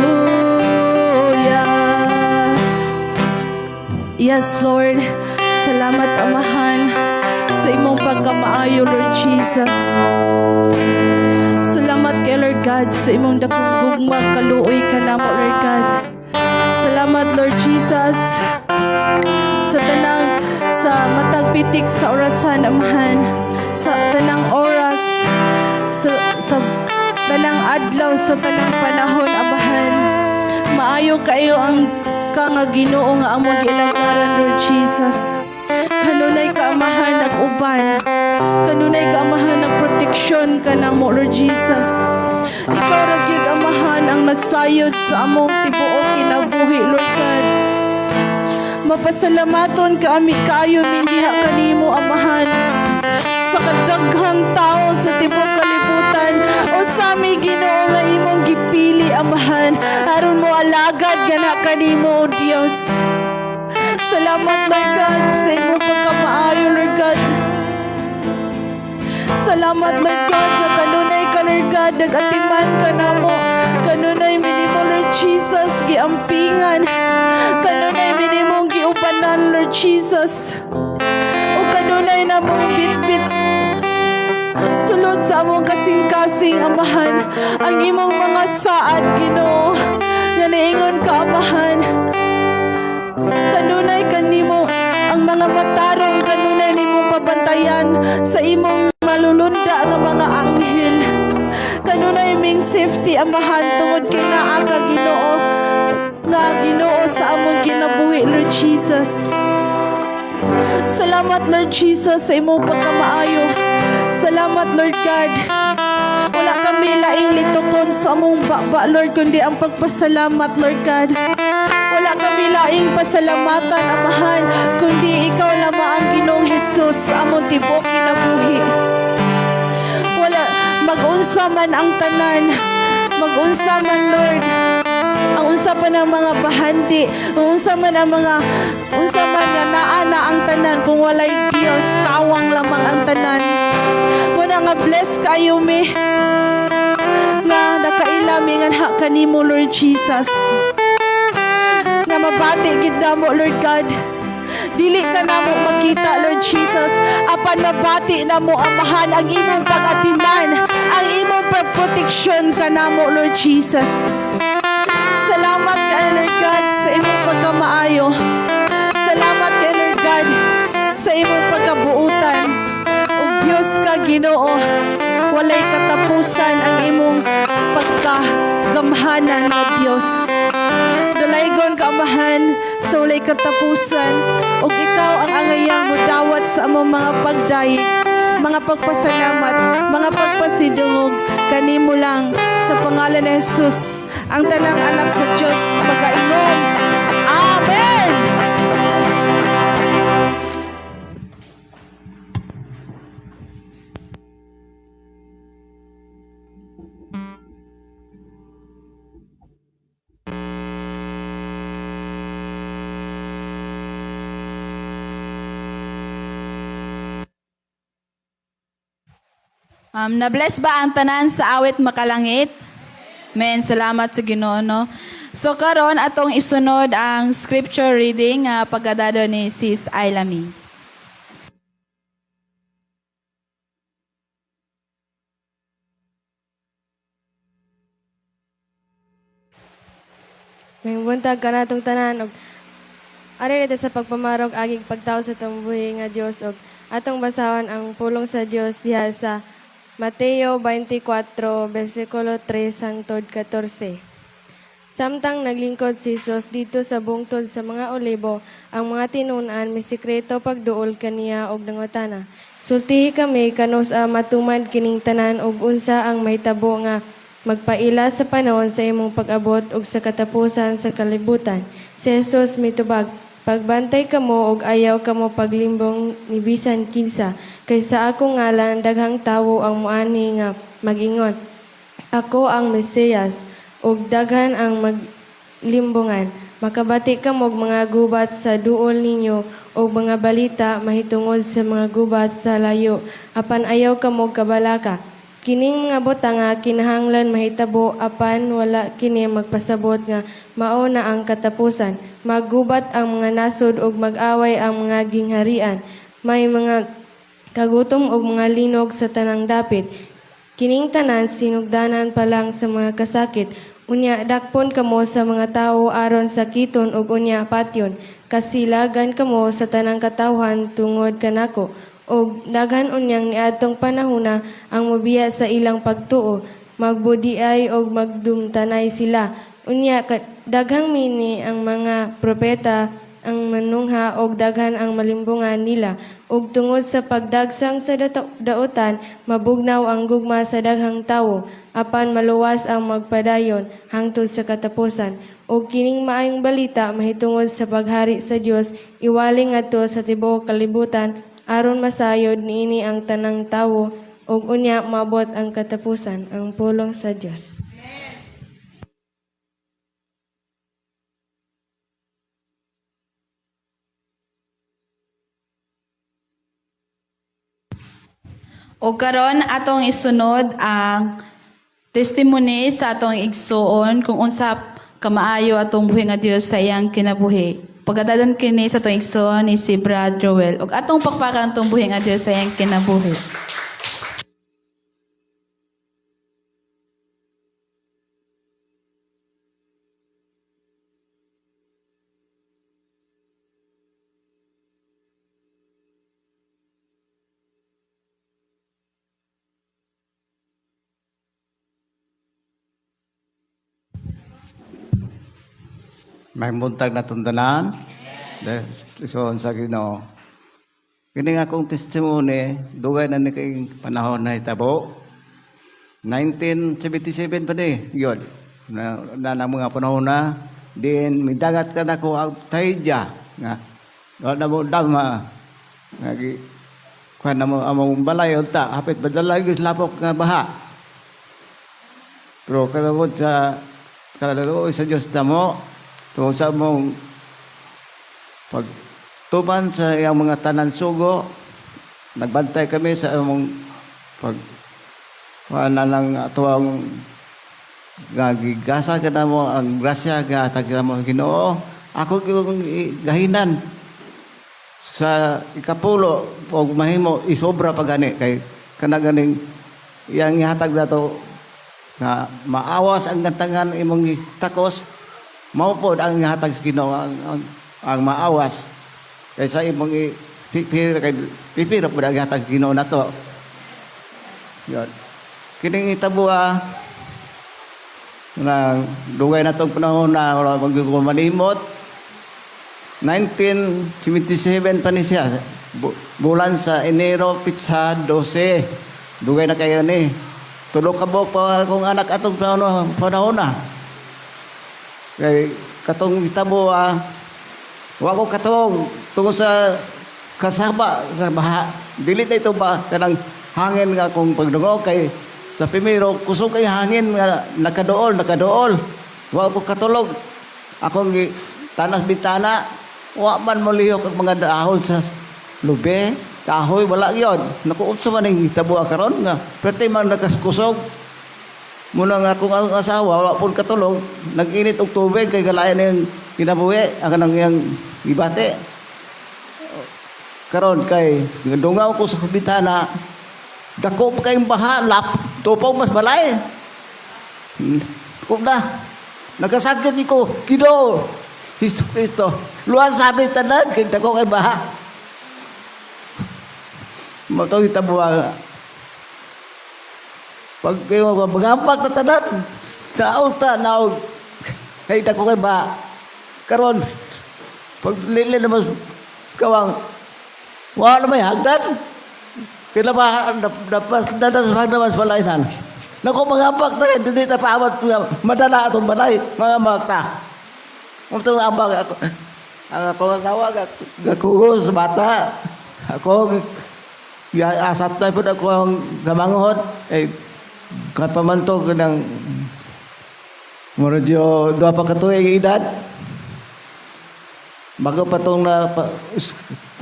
Speaker 2: Yes, Lord. Salamat, Amahan, sa imong pagkamaayo, Lord Jesus. Salamat kay Lord God sa imong dakong gugma, kaluoy kanamo, Lord God. Salamat, Lord Jesus, sa tanang sa matag pitik sa orasan, Amahan, sa tanang oras, sa tanang adlaw, sa tanang panahon, Amahan. Maayo kayo ang ka nga Ginoo nga among gialagaran, Lord Jesus. Kanunay ka, Amahan, nag-uban. Kanunay ka, Amahan, ng proteksyon ka namo, Lord Jesus. Ikaw ra gyud, Amahan, ang nasayod sa among tibuok kinabuhi, Lord God. Mapasalamaton ka ami kaayo mi diha kanimo, Amahan. Sa kadaghang tao sa tibuok kalibutan o sa mi, Ginoo, nga imong gipili, Amahan, aron mo alagad gana kanimo, O Dios. Salamat, Lord God, sa imong pagkamaayo, Lord God. Salamat, Lord God, nga kanunay ka, Lord God, nag-atiman ka namo. Kanunay mi nimo, Lord Jesus, giampingan. Kanunay mi nimong giubanan, Lord Jesus. O kanunay namong bitbit sulod sa among kasing-kasing, Amahan, ang imong mga saad, Ginoo, nga niingon ka, Amahan. Kanunay kanimo ang mga matarong kanunay nimong pabantayan sa imong malulunda nga mga anghel. Kanunay ming safety, Amahan, tungod kay naa ka, Ginoo, nga Ginoo sa among kinabuhi, Lord Jesus. Salamat, Lord Jesus, sa imong pagkamaayo. Salamat, Lord God. Wala kami laing litukon sa among baba, Lord, kundi ang pagpasalamat, Lord God. Wala kami laing pasalamatan, Amahan, kundi ikaw lamang ang Ginoong Jesus sa among tibuok kinabuhi. Wala, mag-unsa man ang tanan, mag-unsa man, Lord, ang unsa pa ng mga bahandi, ang unsa man ang mga unsa man nga naa na ang tanan, kung walay Dios, kawang lamang ang tanan. Muna nga bless kayo mi nga nakaila mi nganha kanimo, Lord Jesus. Nga mabati gid namo, Lord God. Dili ka namo makita, Lord Jesus, apan mabati namo, Amahan, ang imong pag-atiman, ang imong pagproteksyon kanamo, Lord Jesus. Salamat kay Lord God sa imong pagkamaayo. Salamat kay Lord God sa imong pagkabuutan. O Diyos ka, Ginoo, walay katapusan ang imong pagkagamhanan nga Dios. Dalaygon ka, Amahan, sa walay katapusan ug ikaw ang angayang mudawat sa among mga pagdayeg, mga pagpasalamat, mga pagpasidungog kanimo lang sa pangalan ni Jesus. Ang tanang anak sa Dios magaingon. Amen.
Speaker 1: Na-bless ba ang tanan sa awit makalangit? Men, salamat sa Ginoo, no? So karon atong isunod ang scripture reading nga pagkadado ni Sis Ailami.
Speaker 3: May buntag kanatong tanan og ari nito sa pagpamarog agig pagtawo sa atong buhi nga Dios og atong basahon ang pulong sa Dios diha sa Mateo 24 bersikulo 3 hangtod 14. Samtang naglingkod si Jesus dito sa bungtod sa mga olibo, ang mga tinun-an misikreto pagduol kaniya og nangutana. Sultihi kami kanus-a matuman kining tanan og unsa ang mahitabo nga magpaila sa panahon sa imong pag-abot ug sa katapusan sa kalibutan. Si Jesus mitubag, pagbantay kamo og ayaw kamo paglimbong ni bisan kinsa, kay sa akong ngalan daghang tawo ang moani nga mag-ingon, ako ang Mesiyas, ug daghan ang maglimbongan. Makabati kamo og mga gubat sa duol ninyo ug mga balita mahitungod sa mga gubat sa layo, apan ayaw kamo kabalaka. Kining mga butanga kinahanglan mahitabo apan wala kini magpasabot nga mao na ang katapusan. Maggubat ang mga nasod ug mag-away ang mga gingharian. May mga kagutom ug mga linog sa tanang dapit. Kining tanan sinugdanan pa lang sa mga kasakit. Unya dakpon kamo sa mga tawo aron sakiton ug unya patyon. Kasilagan kamo sa tanang katawhan tungod kanako. Og daghan unyang niadtong panahona ang mobiya sa ilang pagtuo, magbudiay og magdumtanay sila. Unya daghang mini ang mga propeta ang manungha og daghan ang malimbungan nila. Ug tungod sa pagdagsang sa dautan, mabugnaw ang gugma sa daghang tawo, apan maluwas ang magpadayon hangtod sa katapusan. Ug kining maayong balita mahitungod sa paghari sa Dios iwali ngadto sa tibuok kalibutan aron masayod niini ang tanang tawo ug unya maabot ang katapusan. Ang pulong sa Dios.
Speaker 1: O karon atong isunod ang testimony sa atong igsuon kung unsa kamaayo atong buhi nga Dios sa iyang kinabuhi. Pagkadadon kini sa atong igsuon ni si Brad Roel ug atong pakpakan atong buhi nga Dios sa iyang kinabuhi.
Speaker 4: May buntag na tuntanan. Lisuon sa Ginoo. Kini nga akong testimony, dugay na ni kay panahon na hitabo. 1977 pa ni, yun. Na, na, na mga panahon na, din midagat ka na ko ang Taidya. Nga, wala na mo dama. Nga, kuha na mo among balay unta, hapit badala yung lapok nga baha. Pero katungod sa kalaluoy sa Diyos namo, tungod sa among pagtuman sa iyang mga tanan sugo, nagbantay kami sa among pag kuha na ng atuang nga gigasa ka na mo ang grasya nga hatag sa mo Ginoo. Ako gyud gahinan sa ikapulo og mahimo isobra pa gani kay kana ganing iyang ihatag nato nga maawas ang gantangan imong takos, mao pod ang ihatag sa Ginoo ang maawas kaysa imong pipira kay pipira pod ang ihatag sa Ginoo nato. Yon kining itabo na dugay na tong panahon na wala man gyud ko malimot. 1977 pa ni siya. Bulan sa Enero, pitsa 12. Dugay na kayo ni. Tulo ka buok pa akong anak atong panahon na. Kay katong itabo wa ko katawag tungod sa kasaba sa baha. Dili na ito ba kanang hangin nga akong pagdungog kay sa primero kusog kay hangin nga nakadool nakadool. Wa ko katulog. Akong tanas bitana, wa man molihok ang mga dahon sa lube. Kahoy wala gyud. Naku, unsa man ning hitabo karon nga perti man nakaskusog. Muna nga akong ang asawa wala pud katulog, nag-init og tubig kay galain yung kinabuhi ang kanang iyang gibati. Karon kay dungaw ko sa bintana, dako pa kayong baha, lap, tupaw mas balay. Kung na, nagkasakit ni ko, Ginoo, Hesus Kristo, luwan sabi tanan, kay dako kay baha. Mao hitabo. Pag kayo magampak na tanan, naog ta, naog, kay dako kay baha. Karon, pag lili naman, kawang, wala may hagdan. Kaya ba, dapas, dadas naman sa balay nan. Naku, mga ambak ta, hindi ta paawat, madala atong balay, mga ambak ta. Itong ambak, ako, ang ako asawa, gakugos, bata, ako, asat na po ako ang kamanghod, eh, kapamanto ko ng, murag 2 pa katuig edad, bago pa itong na, pa,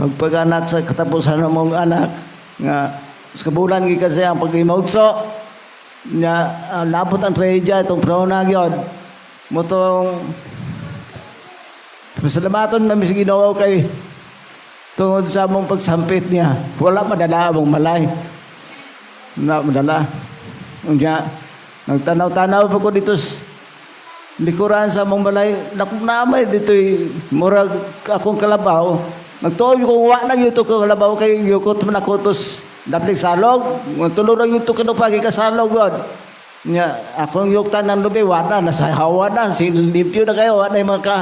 Speaker 4: pagpag-anak sa katapusan ng mong anak, nga sa kabulan gikan siya ang pag-imaugso, nga labot ang trahedya itong panahon na gyud. Mutong pasalamaton namin sa Ginoo kay tungod sa among pagsampit niya, wala madala among malay. Wala madala. Unya, nagtanaw-tanaw pa ko dito sa likuran sa among balay, naku naamay dito'y murag akong kalabaw. Nagtuo ko wa na gyud to kalabaw kay yukot man ako tos daplig salog. Tulo ra gyud to kanu pa kasalog god. Nya akong yuktan ng lubi wa na, nasa hawa na, si limpyo na kayo, wa na yung mga ka,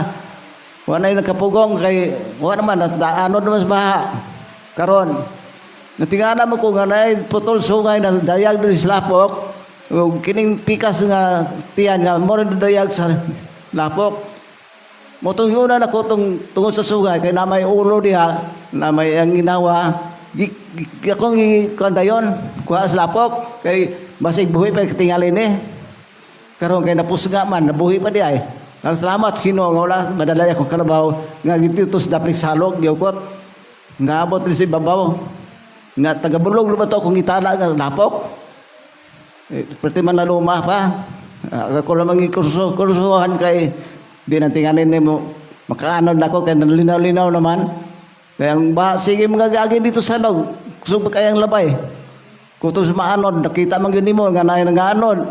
Speaker 4: wa na yung nakapugong kay wa naman at anod naman sa baha. Karon natingala mo ko nga naay putol sungay na dayag diri sa lapok, ug kining pikas nga tiyan nga mo rin dayag sa lapok. Motong yun na nako tong tungod sa sungay kay na may ulo diha, na may ang ginawa. Akong gikuan dayon, kuha sa lapok kay basig buhi pa tingali ni. Karon kay napusga man, nabuhi pa di ay. Ang salamat sa Ginoo nga wala madala akong kalabaw nga gitutos dapit salog giyukot. Naabot ni si babaw. Nga tagabulog naman to akong gitala nga lapok. Eh, perti man naluma pa. Ako lamang ikurso, kursuhan kay di na tinganin nimo makaanod na ako kay nalinaw-linaw naman. Kaya ang ba, sige mga gagi dito sa log, kusog pa kayang labay. Kutos maanod, nakita man gyud nimo nga naay nangaanod.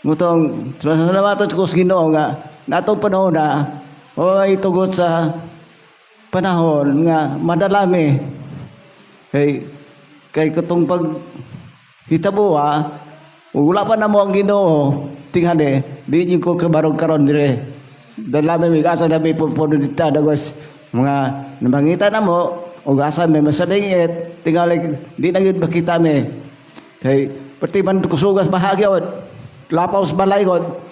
Speaker 4: Mutong salamat ko sa Ginoo nga natong panahon na o ay tugot sa panahon nga madalami kay kay katong pag hitabuha ug wala pa namo ang Ginoo tingali di niyo ko kabarog karon dire dalami mig asa na may pupuno dita dagos mga namangita namo ug asa may masalingit tingali di na gyud makita mi kay perti man kusugas bahagyod lapaw sa balay god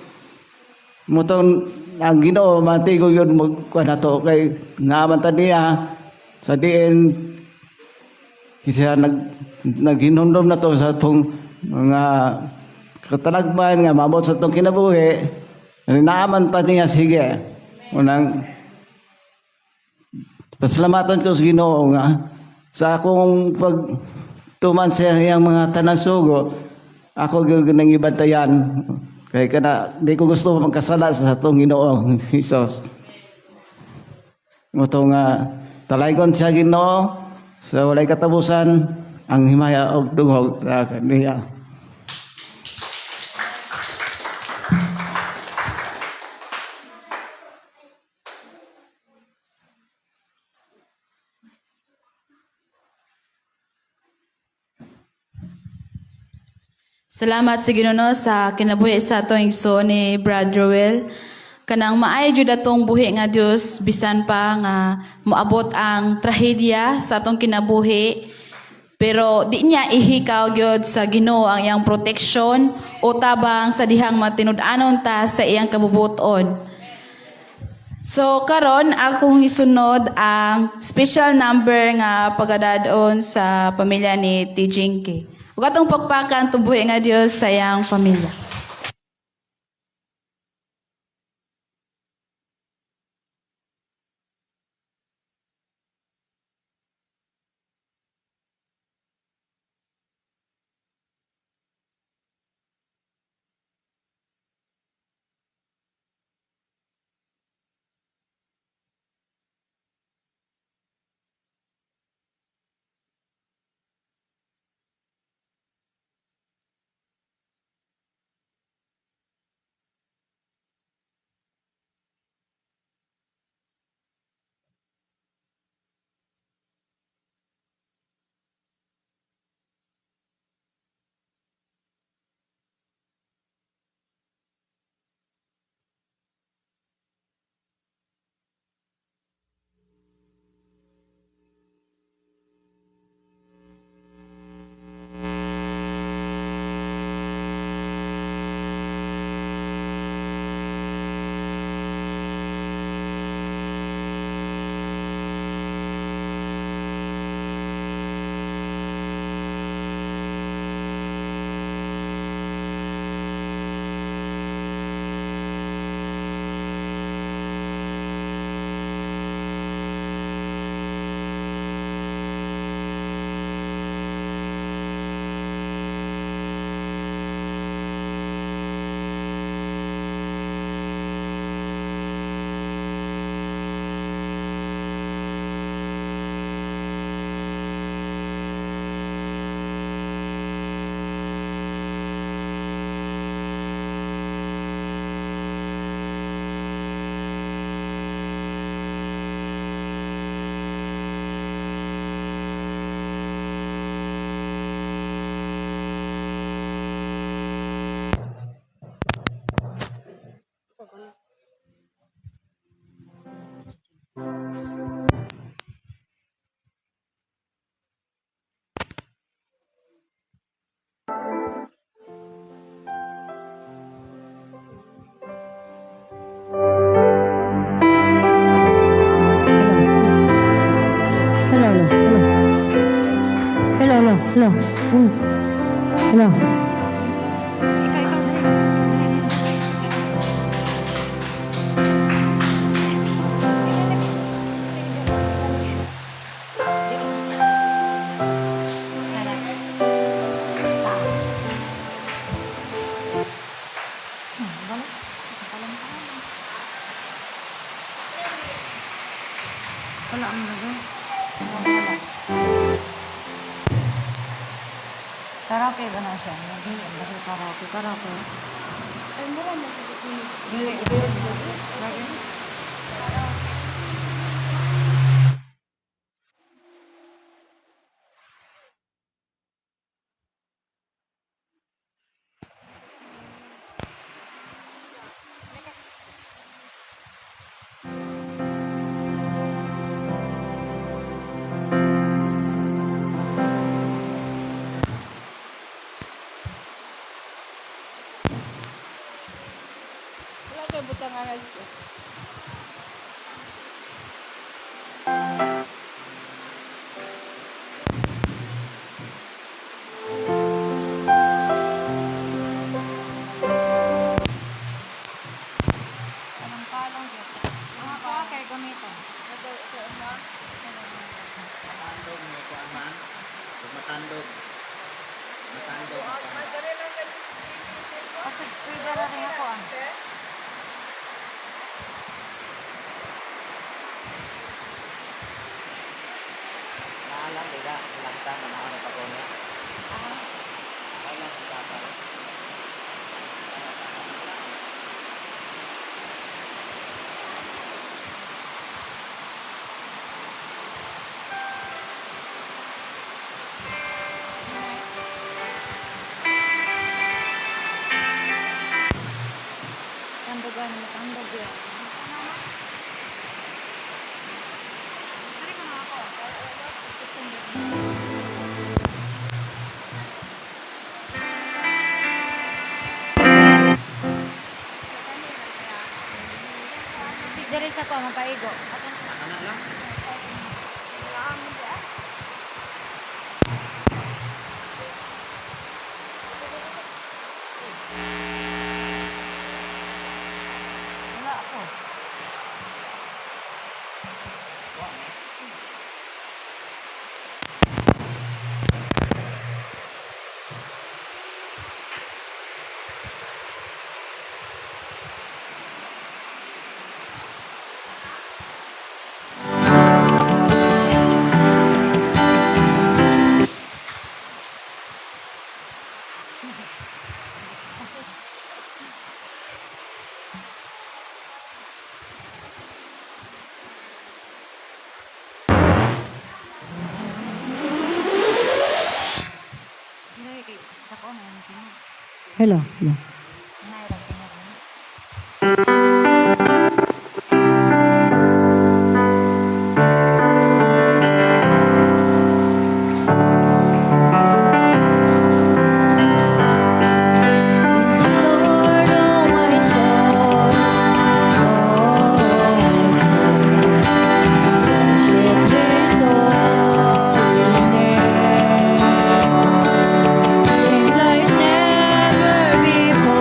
Speaker 4: mutong ang Ginoo matigo yun magkuha na to kay naaman ta niya sa diin kasi naghinumdom na to sa itong mga katalagman nga maabot sa itong kinabuhi naaman ta niya sige unang pasalamatan ko sa Ginoo nga sa akong pagtuman sa iyang mga tanan sugo ako gyud nang ibantayan kay kana di ko gusto magkasala sa atong Ginoo Hesus. Moto nga talaygon siya Ginoo sa walay katapusan ang himaya og dungog ra kaniya.
Speaker 1: Salamat sa Ginoo sa kinabuhi sa atong igsoon ni Brad Ruel. Kanang maayo jud atong buhi nga Dios bisan pa nga moabot ang trahedya sa atong kinabuhi. Pero di niya ihikaw gyud sa Ginoo ang iyang protection o tabang sa dihang matinud-anon ta sa iyang kabubuton. So karon akong isunod ang special number nga pagadadon sa pamilya ni T. Jinky. Ug atong pagpakan tubuhi nga Dios sa iyang pamilya.
Speaker 5: Wala ang lagi. Wala. Karaoke ba na siya? Hindi, ang karaoke. Karaoke.
Speaker 3: Ay, mura mo.
Speaker 5: Dili, dili. Lagi.
Speaker 1: Wala kay butang nga guys.
Speaker 5: Anong palong yun? Mga kuha kay gamiton.
Speaker 6: Matandog may kuan man. Pag matandog. Matandog.
Speaker 5: Kasi pwede na rin ako ah.
Speaker 6: Naalam dira langta na ako na pagone. Ah. Kailan ka pa?
Speaker 5: Tandogan, matandog yun. Diri sa ko mapaigo.
Speaker 6: Nakana lang.
Speaker 5: Wala ako.
Speaker 2: Hello. Hello. Lord, oh my soul, oh my soul, worship His holy name. Sing like never before.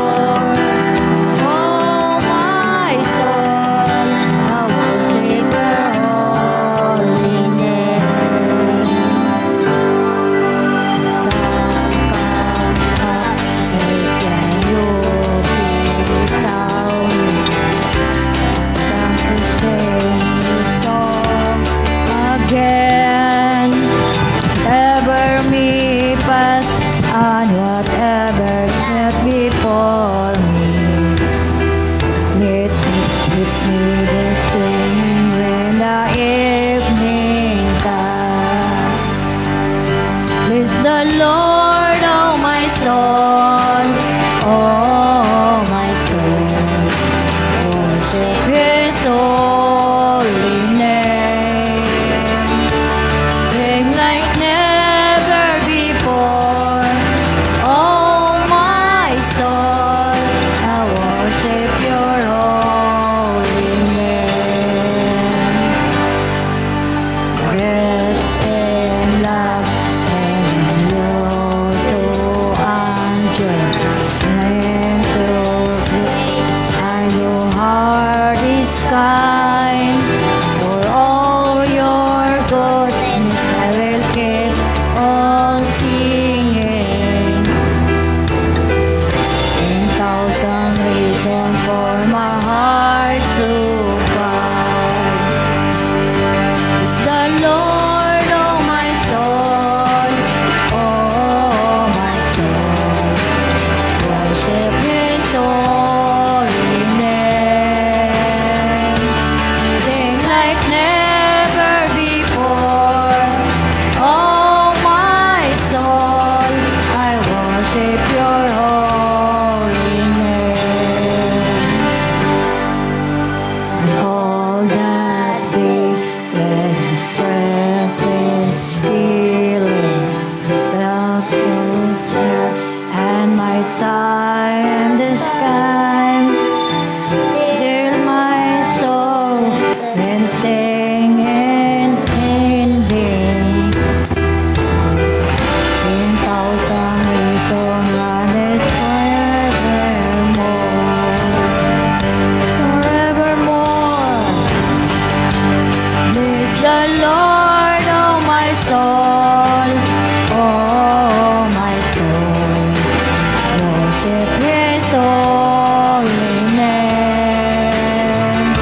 Speaker 5: Holy name.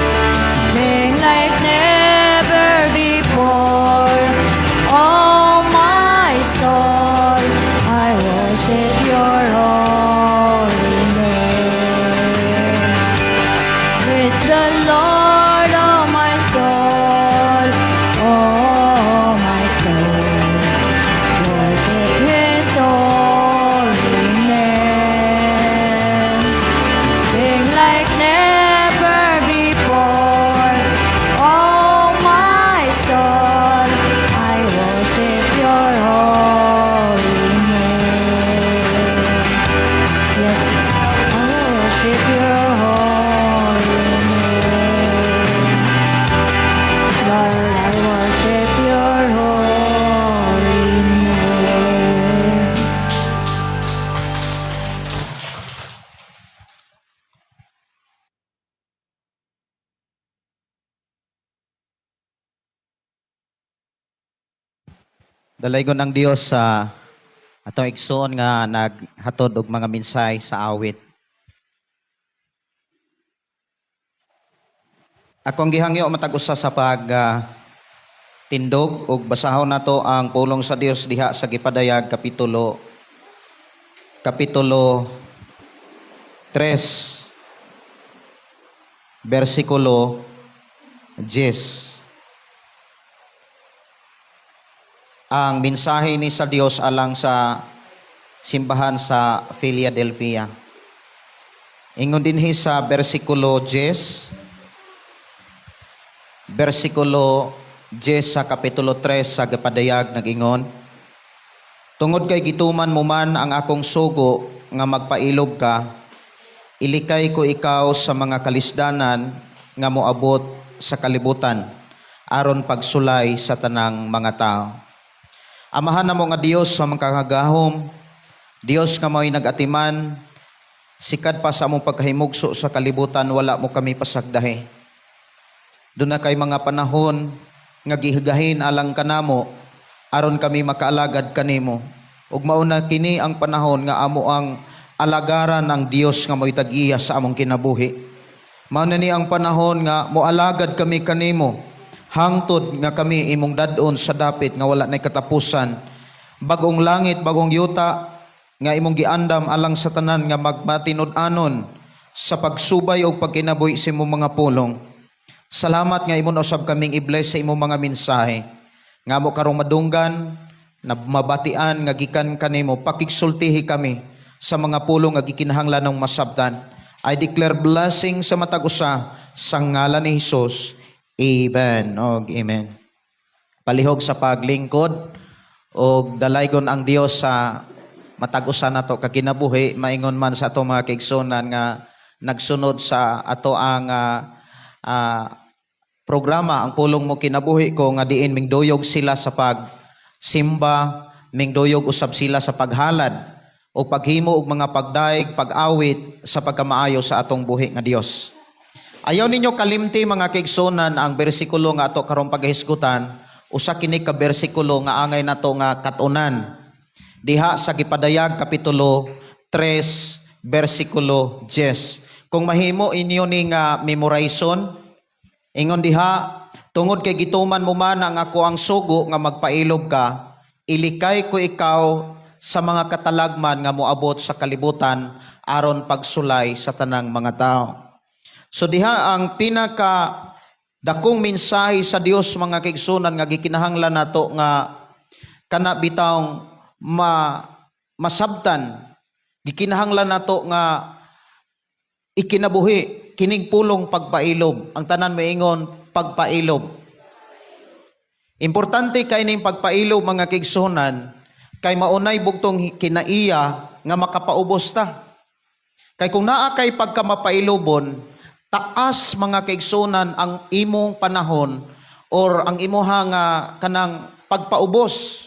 Speaker 5: Sing like never before. Oh, my soul, I worship your holy name. Praise the Lord, oh my soul, oh my soul. Worship His holy name. Sing like never before. Oh my soul, I worship your holy name. Yes, I worship your holy name. Lord, I worship your holy name.
Speaker 7: Dalaygon ang Dios sa atong igsoon nga naghatod og mga mensahe sa awit. Akong gihangyo matag usa sa pag tindog og basahon nato ang pulong sa Dios diha sa gipadayag kapitulo 3 bersikulo 10. Ang mensahe ni sa Dios alang sa simbahan sa Philadelphia. Ingon dinhi sa bersikulo 10, bersikulo 10 sa kapitulo 3 sa gipadayag nag-ingon, "Tungod kay gituman mo man ang akong sugo nga magpailob ka, ilikay ko ikaw sa mga kalisdanan nga moabot sa kalibutan aron pagsulay sa tanang mga tao." Amahan namo nga Dios sa makagagahom, Dios nga mao'y nag-atiman, sikad pa sa among pagkahimugso sa kalibutan, wala mo kami pasagdahi. Duna kay mga panahon nga gihigahin alang kanamo aron kami makaalagad kanimo. Ug mao na kini ang panahon nga amo ang alagaran ang Dios nga mo'y tag-iya sa among kinabuhi. Mao na ni ang panahon nga moalagad kami kanimo hangtod nga kami imong dad-on sa dapit nga wala nay katapusan. Bagong langit, bagong yuta nga imong giandam alang sa tanan nga magmatinud-anon sa pagsubay og pagkinabuhi sa imong mga pulong. Salamat nga imo na usab kaming i-bless sa imong mga mensahe. Nga mo karong madunggan, na mabatian nga gikan kanimo, pakigsultihi kami sa mga pulong nga gikinahanglan ng masabtan. I declare blessing sa matag usa sa ngalan ni Hesus. Amen. Og amen. Palihog sa paglingkod og dalaygon ang Dios sa matag usa nato kaginabuhi, maingon man sa ato mga kaigsunan nga nagsunod sa ato ang programa, Ang Pulong Mo Kinabuhi Ko, nga diin mingduyog sila sa pagsimba, mingduyog usab sila sa paghalad o paghimo og mga pagdaig, pag-awit sa pagkamaayo sa atong buhi nga Dios. Ayaw ninyo kalimti, mga kaigsunan, ang bersikulo nga ato karong paghisgutan, usa kini ka bersikulo nga angay nato nga katunan. Diha sa gipadayag kapitulo 3 bersikulo 10. Kung mahimo inyo ni nga memorizon, ingon diha, "Tungod kay gituman mo man ang ako ang sugo nga magpailob ka, ilikay ko ikaw sa mga katalagman nga moabot sa kalibutan aron pagsulay sa tanang mga tao." So diha ang pinaka dakong mensahe sa Dios, mga kaigsunan, nga gikinahanglan nato nga kana bitawng masabtan, gikinahanglan nato nga ikinabuhi kining pulong pagpailob. Ang tanan moingon, "Pagpailob." Importante kay ning pagpailob, mga kaigsunan, kay maunay bugtong kinaiya nga makapaubos ta. Kay kung naa kay pagkamapailobon, taas, mga kaigsunan, ang imong panahon or ang imuha nga kanang pagpaubos.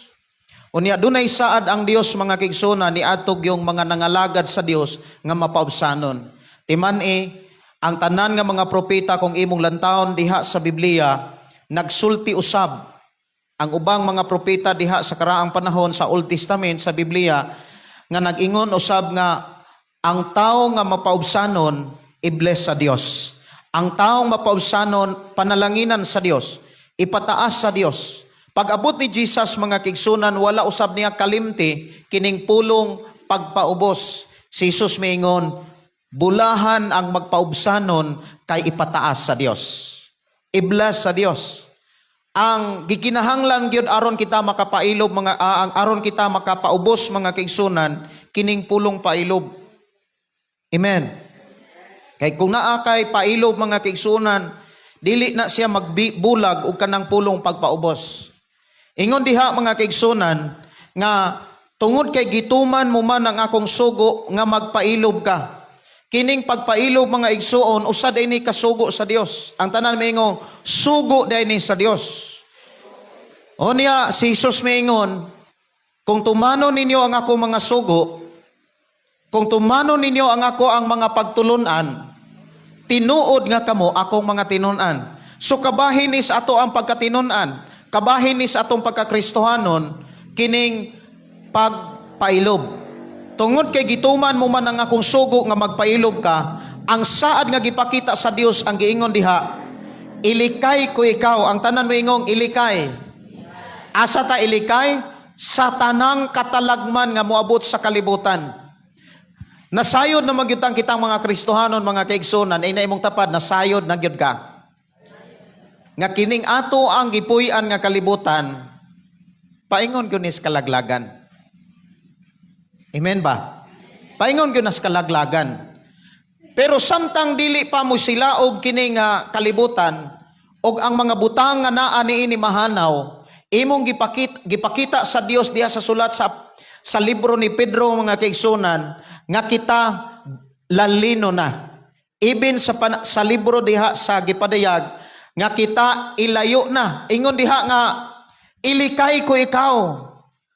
Speaker 7: Unya dunay saad ang Dios, mga kaigsunan, ni atog yung mga nangalagad sa Dios nga mapaubsanon. Timan-i ang tanan nga mga propeta, kung imong lantawon diha sa Biblia, nagsulti usab ang ubang mga propeta diha sa karaang panahon sa Old Testament sa Biblia nga nag-ingon usab nga Ang tao nga mapaubsanon, i-bless sa Dios. Ang taong mapaubsanon, panalanginan sa Dios, ipataas sa Dios. Pag-abot ni Jesus, mga kaigsuonan, wala usab niya kalimti kining pulong pagpaubos. Si Jesus miingon, "Bulahan ang magpaubsanon kay ipataas sa Dios. I-bless sa Dios." Ang gikinahanglan gyud aron kita makapailob mga ang aron kita makapaubos, mga kaigsuonan, kining pulong pailob. Amen. Kay kung naa kay pailob, mga kaigsuonan, dili na siya magbulag og kanang pulong pagpaubos. Ingon diha, mga kaigsuonan, nga tungod kay gituman mo man ang akong sugo nga magpailob ka. Kining pagpailob, mga igsuon, usa diay ni kasugo sa Dios. Ang tanan moingon, "Sugo diay ni sa Dios." O niya, si Jesus miingon, "Kung tumanon ninyo ang ako mga sugo, kung tumanon ninyo ang ako ang mga pagtulunan, tinuod nga kamo akong mga tinun-an." So kabahin is ato ang pagkatinunan, kabahin is atong pagkakristohanon, kining pagpailob. Tungod kay gituman mo man ang akong sugo nga magpailob ka, ang saad nga gipakita sa Dios ang giingon diha, "Ilikay ko ikaw." Ang tanan moingong, "Ilikay." Asa ta ilikay? Sa tanang katalagman nga moabot sa kalibutan. Nasayod na magyud kitang mga Kristohanon, mga kaigsuonan, ay na imong tapad, nasayod na gyud ka nga kining ato ang gipuy-an nga kalibutan, paingon gyud ni sa kalaglagan. Amen ba? Paingon gyud na sa kalaglagan. Pero samtang dili pa mo silaob kini nga kalibutan og ang mga butang nga naa niini mahanaw, imong gipakita sa Dios diha sa sulat sa libro ni Pedro, mga kaigsuonan, nga kita lalino na. Ibin sa libro diha sa gipadayag nga kita ilayo na. Ingon diha nga ilikay ko ikaw.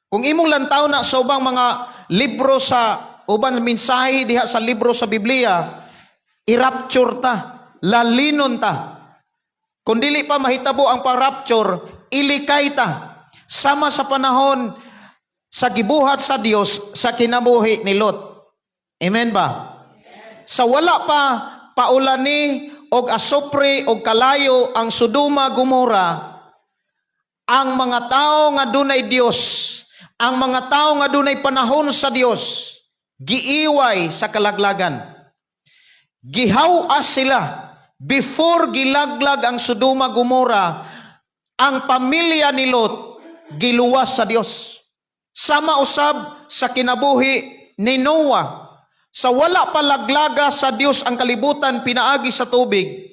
Speaker 7: Kung imong lantaw na sa ubang mga libro, sa uban mensahe diha sa libro sa Biblia, i-rapture ta, lalinon ta. Kung dili pa mahitabo ang pa-rapture, ilikay ta. Sama sa panahon sa gibuhat sa Dios sa kinabuhi ni Lot. Amen ba? Sa wala pa paulani og asupre og kalayo ang Sodoma Gomora, ang mga tao nga dunay Dios, ang mga tao nga dunay panahon sa Dios, giiway sa kalaglagan. Gihaw-as sila before gilaglag ang Sodoma Gomora, ang pamilya ni Lot giluwas sa Dios. Sama usab sa kinabuhi ni Noah. Sa wala pa laglaga sa Dios ang kalibutan pinaagi sa tubig,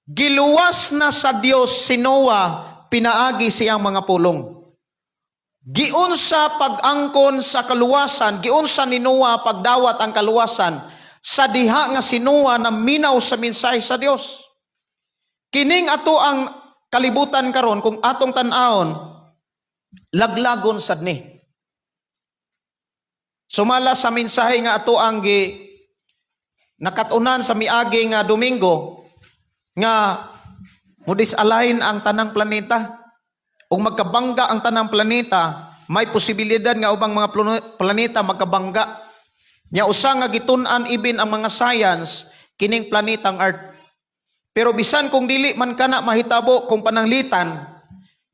Speaker 7: giluwas na sa Dios si Noah pinaagi siyang mga pulong. Giunsa pag-angkon sa kaluwasan, giunsa ni Noah pagdawat ang kaluwasan sa diha nga si Noah na minaw sa mensahe sa Dios. Kining ato ang kalibutan karon, kung atong tan-awon, laglagon sad ni. Sumala sa mensahe nga ato ang gi nakatunan sa miagi nga Domingo nga mo disalign ang tanang planeta ug magkabangga ang tanang planeta, may posibilidad nga ubang mga planeta magkabangga. Nya usa nga gitun-an ibin ang mga science kining planetang Earth. Pero bisan kung dili man kana mahitabo, kung pananglitan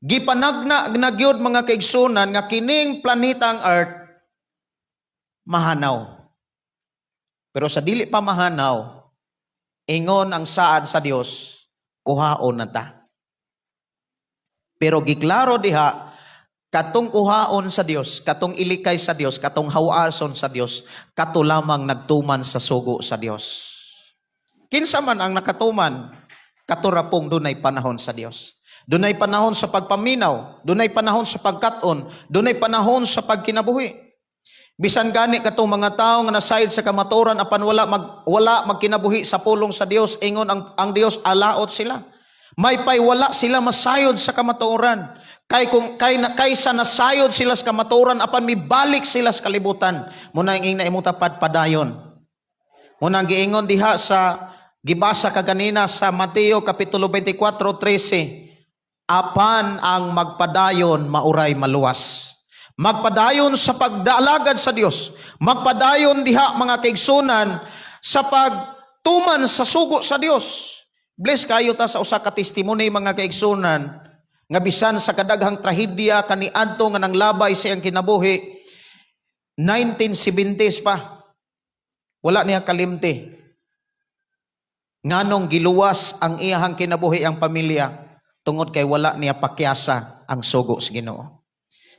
Speaker 7: gipanagna na gyud, mga kaigsuonan, nga kining planetang Earth mahanaw. Pero sa dili pa mahanaw, ingon ang saad sa Dios, kuhaon na ta. Pero giklaro diha, katong kuhaon sa Dios, katong ilikay sa Dios, katong hawason sa Dios, kato lamang nagtuman sa sugo sa Dios. Kinsa man ang nakatuman, kato ra pong dunay panahon sa Dios. Dunay panahon sa pagpaminaw, dunay panahon sa pagkat-on, dunay panahon sa pagkinabuhi. Bisan gani katong mga tao nga nasayod sa kamatuoran apan wala magkinabuhi sa pulong sa Dios, ingon ang Dios alaot sila. May pay wala sila masayod sa kamatuoran. Kay kung kay na kaysa nasayod sila sa kamatuoran apan mibalik sila sa kalibutan. Muna ang ingna imong tapad, "Padayon." Muna ang giingon diha sa gibasa kaganina sa Mateo kapitulo 24:13, apan ang magpadayon mauray maluwas. Magpadayon sa pagdalagad sa Dios. Magpadayon diha, mga kaigsunan, sa pagtuman sa sugo sa Dios. Bless kayo ta sa usa ka testimony, mga kaigsunan, nga bisan sa kadaghang trahedya kaniadto nga nanglabay sa iyang kinabuhi 1970s pa, wala niya kalimti nganong giluwas ang iyahang kinabuhi, ang pamilya, tungod kay wala niya pakyasa ang sugo sa Ginoo.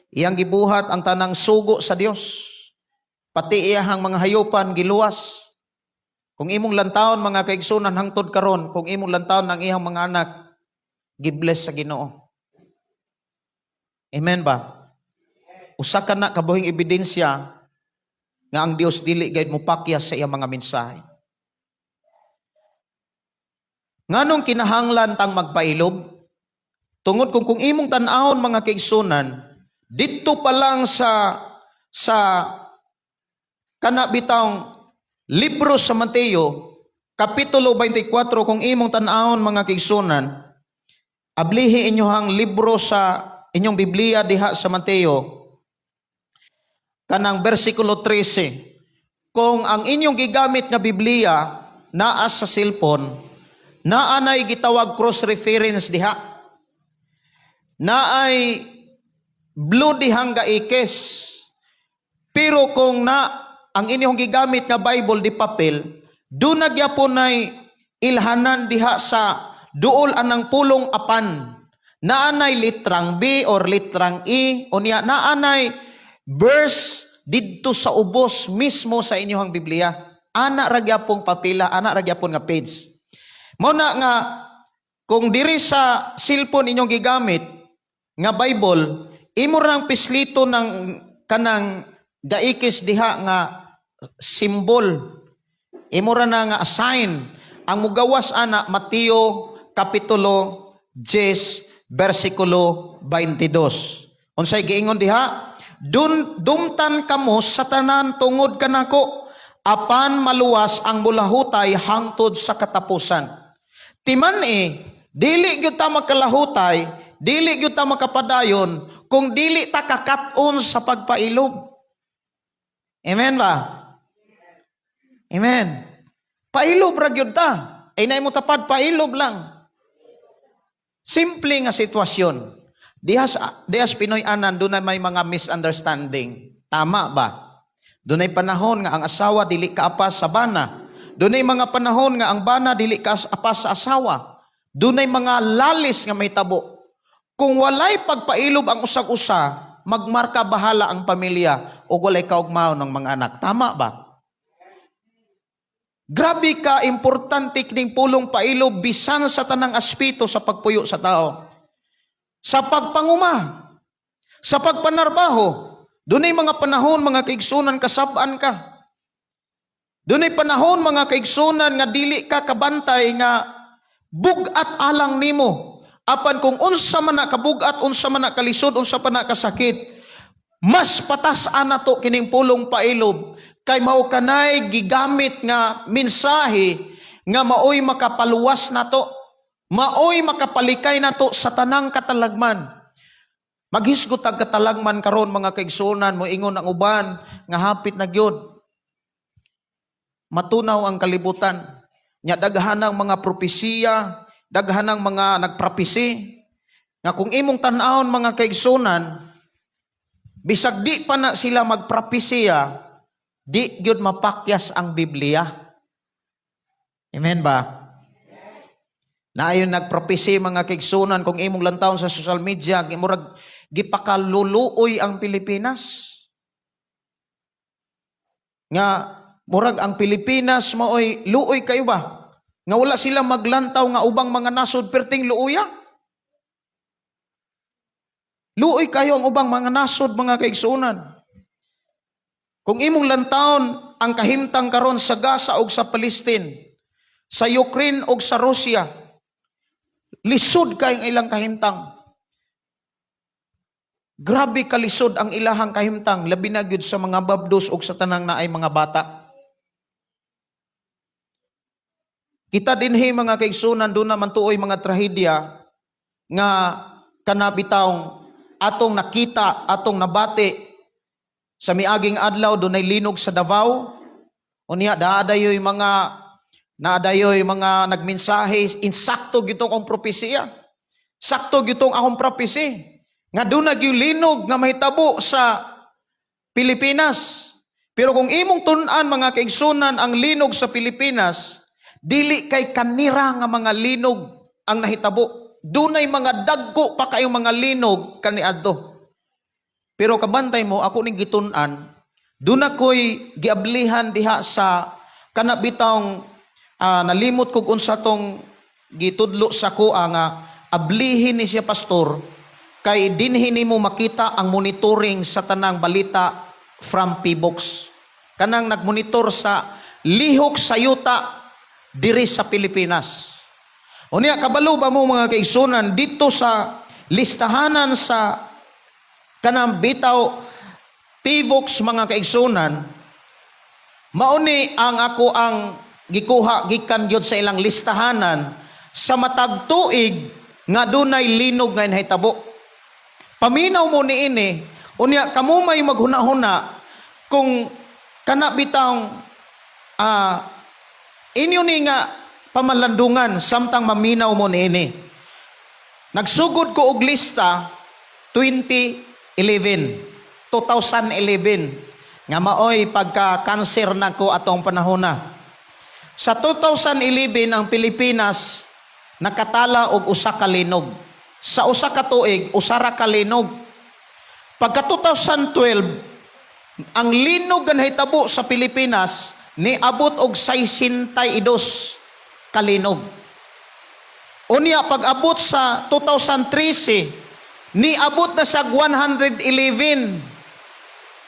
Speaker 7: Iyang gibuhat ang tanang sugo sa Dios. Pati iyahang mga hayupan giluwas. Kung imong lantawon, mga kaigsunan, hangtod karon, kung imong lantawon ang iyang mga anak, gibless sa Ginoo. Amen ba? Usa ka na kabuhing ebidensya nga ang Dios dili gayud mopakyas sa iyang mga mensahe. Nganong kinahanglan tang magpailob? Tungod kung imong tan-awon, mga kaigsunan, didto pa lang sa kana bitawng libro sa Mateo kapitulo 24, kung imong tan-awon, mga kaigsunan, ablihi inyohang libro sa inyong Biblia diha sa Mateo kanang bersikulo 13. Kung ang inyong gigamit nga Biblia naa sa cellphone, naa nay gitawag cross reference diha. Naay blue dihang gaikes. Pero kung na ang inyong gigamit nga Bible di papel, do na gyapon nay ilhanan diha sa duol anang pulong "apan". Naanay litrang B or litrang E, unya naanay verse didto sa ubos mismo sa inyong Biblia. Ana ra gyapong papila, ana ra gyapon nga page. Mao na nga kung diri sa cellphone inyong gigamit nga Bible, imo rang pislito ng kanang gaikis diha nga symbol. Imo ra na nga sign. Ang mugawas ana, Mateo kapitulo 10 bersikulo 22. Unsay giingon diha? Dun dumtan kamo sa tanan tungod kanako, apan maluwas ang mulahutay hangtod sa katapusan. Timan eh, dili gyud ta makalahutay, dili gyud ta makapadayon kung dili ta kakat-on sa pagpailob. Amen ba? Amen. Pailob ra gyud ta. Ay nay mo tapad, pailob lang. Simple nga sitwasyon. Dihas Pinoy anan, doon may mga misunderstanding. Tama ba? Dunay panahon nga ang asawa dili kaapas sa bana. Dunay mga panahon nga ang bana dili kaapas sa asawa. Dunay mga lalis nga mahitabo. Kung walay pagpailob ang usag-usa, magmarka bahala ang pamilya o walay kaugmaon ng mga anak. Tama ba? Grabe ka importante kining pulong pailob bisan sa tanang aspeto sa pagpuyo sa tao. Sa pagpanguma, sa pagpanarbaho, dunay mga panahon, mga kaigsunan, kasab-an ka. Dunay panahon, mga kaigsunan, nga dili ka kabantay nga bugat alang nimo. Apan kung unsa man na kabugat, unsa man na kalisod, unsa pa na kasakit, mas patas-an nato kining pulong pailob kay mao kanay gigamit nga mensahe nga maoy makapaluwas nato, maoy makapalikay nato sa tanang katalagman. Maghisgot ang katalagman karon, mga kaigsunan, moingon ang uban nga hapit na gyud matunaw ang kalibutan. Nya daghan ang mga propesiya, daghan ang mga nagpropesy nga kung imong tan-awon, mga kaigsunan, bisag di pa na sila magpropesiya, di gyud mapakyas ang Biblia. Amen ba? Naayon nagpropesy, mga kaigsunan, kung imong lantawon sa social media, murag gipakaluluoy ang Pilipinas. Nga murag ang Pilipinas maoy luoy kayo ba? Nga wala sila maglantaw nga ubang mga nasod perting luoya. Luoy kayo ang ubang mga nasod, mga kaigsunan. Kung imong lantawon ang kahimtang karon sa Gaza ug sa Palestine, sa Ukraine ug sa Russia, lisod kay ang ilang kahimtang. Grabe kalisod ang ilahang kahimtang, labi na gyud sa mga babdos ug sa tanang naay mga bata. Kita dinhi, mga kaigsunan, doon naman tuoy mga trahedya nga kanabitawng Atong nakita, atong nabati sa miaging adlaw dunay linog sa Davao. Unya daadayoy mga naadayoy mga nagmensahe, insakto gitong akong propesiya. Sakto gitong akong propesy. Nga dunay gyud linog nga mahitabo sa Pilipinas. Pero kung imong tun-an, mga kaigsunan, ang linog sa Pilipinas, dili kay kanira nga mga linog ang nahitabo. Dunay mga dagko pa kayong mga linog kaniadto. Pero kabantay mo, ako ning gitun-an, doon ako'y giablihan diha sa kana bitawng nalimot kog unsa tong gitudlo sa kuha nga ablihin ni siya pastor kay dinhi nimo makita ang monitoring sa tanang balita from PBOX. Kanang nagmonitor sa lihok sa yuta diri sa Pilipinas. Unya, kabalo ba mo, mga kaigsunan, dito sa listahanan sa kanang bitaw PHIVOLCS, mga kaigsunan, mauni ang ako ang gikuha gikan gyud sa ilang listahanan sa matag tuig nga dunay linog nga nahitabo. Paminaw mo niini, unya kamo may maghuna-huna kung kana bitawng inyo ni nga pamalandungan samtang maminaw mo niini. Nagsugod ko og lista 2011, 2011 nga maoy pagka cancer na ko atong panahona. Sa 2011, ang Pilipinas nakatala og usa ka linog. Sa usa ka tuig, usa ra ka linog. Pagka 2012, ang linog nga nahitabo sa Pilipinas niabot og 62 kalinog. Unya pag-abot sa 2013, niabot na sa 111.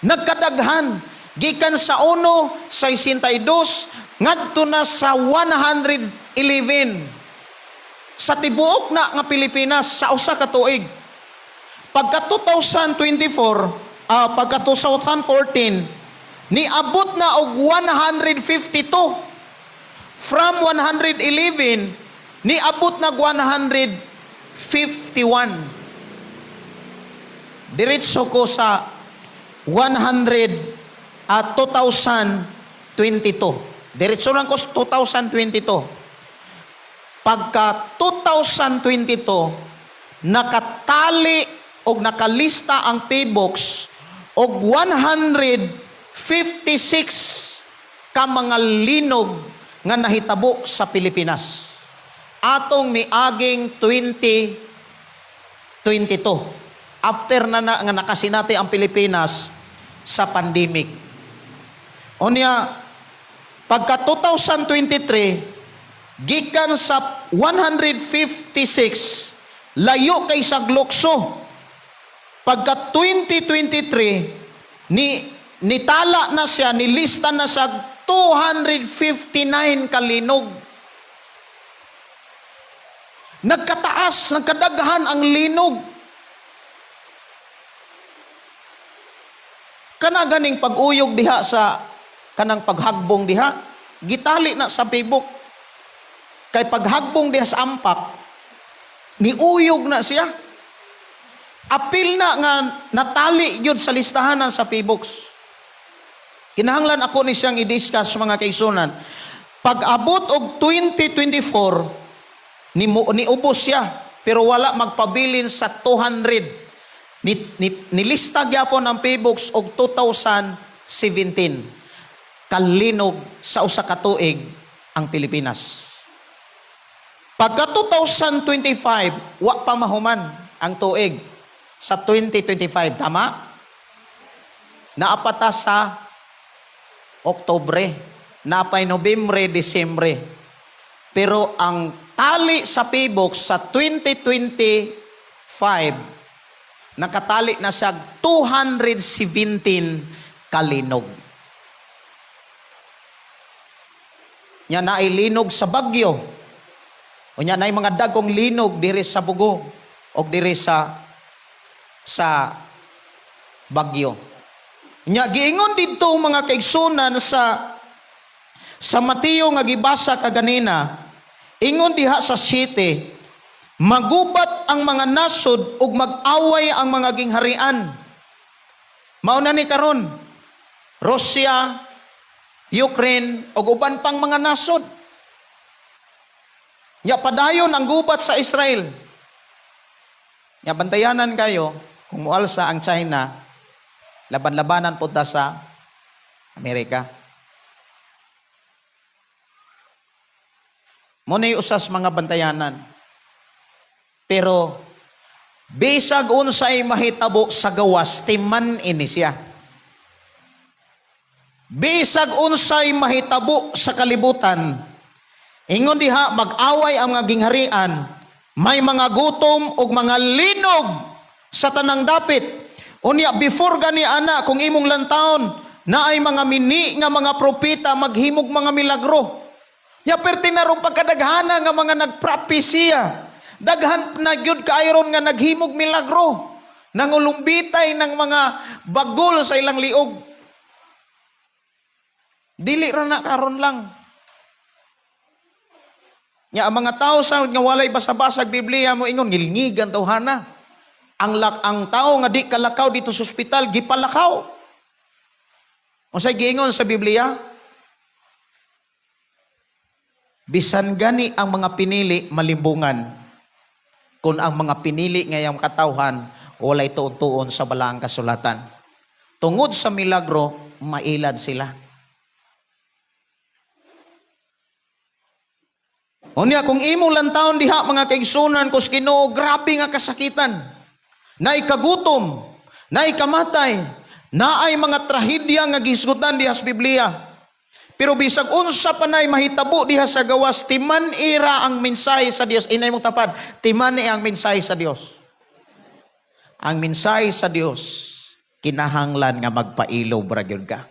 Speaker 7: Nagkadaghan gikan sa 1, 62 ngadto na sa 111 sa tibuok na nga Pilipinas sa usa ka tuig. Pagka 2024, pagka 2014, niabot na og 152. From 111, niabot na 151. Diretso ko sa 100 at 2022. Diretso lang ko sa 2022. Pagka 2022, nakatali og nakalista ang PHIVOLCS og 156 ka mga linog nga nahitabo sa Pilipinas. Atong miaging 2022. After na, na nga nakasinati ang Pilipinas sa pandemic. Unya, pagka 2023, gikan sa 156, layo kay sa lukso. Pagka 2023, ni nitala na siya, nilista na siya 259 kalinog. Nagkataas, nagkadaghan ang linog. Kana ganing pag-uyog diha sa kanang paghagbong diha, gitali na sa Facebook. Kay paghagbong diha sa ampak, niuyog na siya. Apil na nga natali yun sa listahanan sa PHIVOLCS. Kinahanglan ako ni siyang i-discuss, mga kaigsunan. Pag-abot og 2024, niubos siya pero wala magpabilin sa 200. Nilista gyapon ang PHIVOLCS og 2017 kalinog sa usa ka tuig ang Pilipinas. Pagka 2025, wa pa mahuman ang tuig sa 2025, tama? Naapata sa Oktobre, napay Nobyembre, Disyembre. Pero ang tali sa PHIVOLCS sa 2025, nakatali na siya 217 kalinog. Nya naay linog sa Bagyo. Unya naay mga dagkong linog diri sa Bogo og diri sa Bagyo. Nya giingon didto, mga kaigsunan, sa Mateo nga gibasa kaganina, ingon diha sa 7, Magubat ang mga nasod ug mag-away ang mga gingharian. Mao na ni karon. Russia, Ukraine ug uban pang mga nasod. Nya padayon ang gubat sa Israel. Nya bantayanan kayo kung mualsa ang China, laban-labanan punta sa Amerika. Mo na usas mga bantayanan. Pero bisag unsay mahitabo sa gawas, timan ini siya. Bisag unsay mahitabo sa kalibutan, ingon diha mag-away ang mga gingharian, may mga gutom ug mga linog sa tanang dapit. Unya before gani ana, kung imong lantawon, naay mga mini nga mga propeta maghimog mga milagro. Ya perti na rong pagkadaghana nga mga nagpropesiya. Daghan na gyud kaayo nga naghimog milagro. Nangulumbitay ng mga bagol sa ilang liog. Dili ra na karon lang. Nya ang mga tao sa nga walay basa-basag Biblia mo ingon ngilngig ang tawhana. Ang tao nga di kalakaw dito sa ospital gipalakaw. Unsay giingon sa Biblia? Bisan gani ang mga pinili malimbungan, kung ang mga pinili ngayang katawhan walay tuon-tuon sa balaang kasulatan. Tungod sa milagro, mailad sila. Unya, kung imong lantawon diha mga kaigsunan kus Ginoo, grabe nga kasakitan. Naikagutom, naikamatay, naay mga trahedya nga gisgutan diha sa Biblia. Pero bisag unsa panay mahitabo diha sa gawas, timan ira ang mensahe sa Dios. Inay mong tapad, timan ang mensahe sa Dios. Ang mensahe sa Dios, kinahanglan nga magpailob ra gyud ka.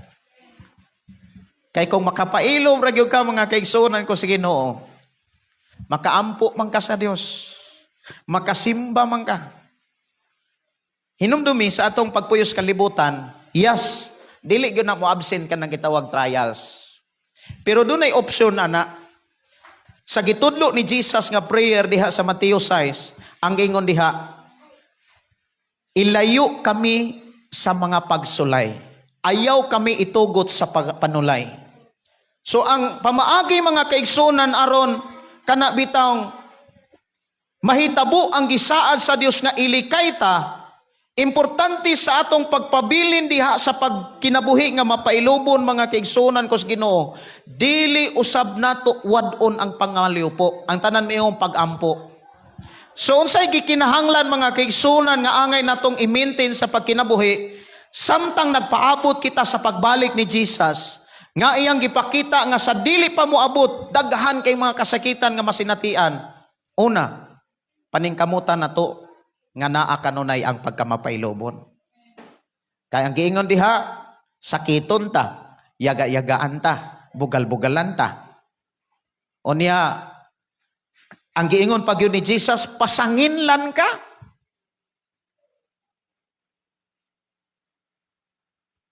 Speaker 7: Kay kung makapailob ra gyud ka mga kaigsuonan ko sa Ginoo, makaampo man ka sa Dios. Makasimba man ka. Hinumdumi sa atong pagpuyos kalibutan, yes, dili gyud na mo absent ka ng gitawag trials. Pero dunay option ana. Sa gitudlo ni Jesus nga prayer diha sa Mateo 6, ang ingon diha, ilayo kami sa mga pagsulay. Ayaw kami itugot sa panulay. So ang pamaagi mga kaigsunan aron kana bitawng mahitabo ang gisaad sa Dios nga ilikay ta, importante sa atong pagpabilin diha sa pagkinabuhi nga mapailubon mga kaigsunan ko sa Ginoo, dili usab nato wad-on ang pangaliwpo, ang tanan miyong pagampo. So unsay gikinahanglan mga kaigsunan nga angay natong i-maintain sa pagkinabuhi samtang nagpaabot kita sa pagbalik ni Jesus, nga iyang gipakita nga sa dili pa moabot daghan kay mga kasakitan nga masinatian. Una, paningkamutan nato nga naa kanunay ang pagkamapailobon. Kay ang giingon diha, sakiton ta, yaga-yagaan ta, bugal-bugalan ta. Unya, ang giingon pag yun ni Jesus, pasanginlan ka.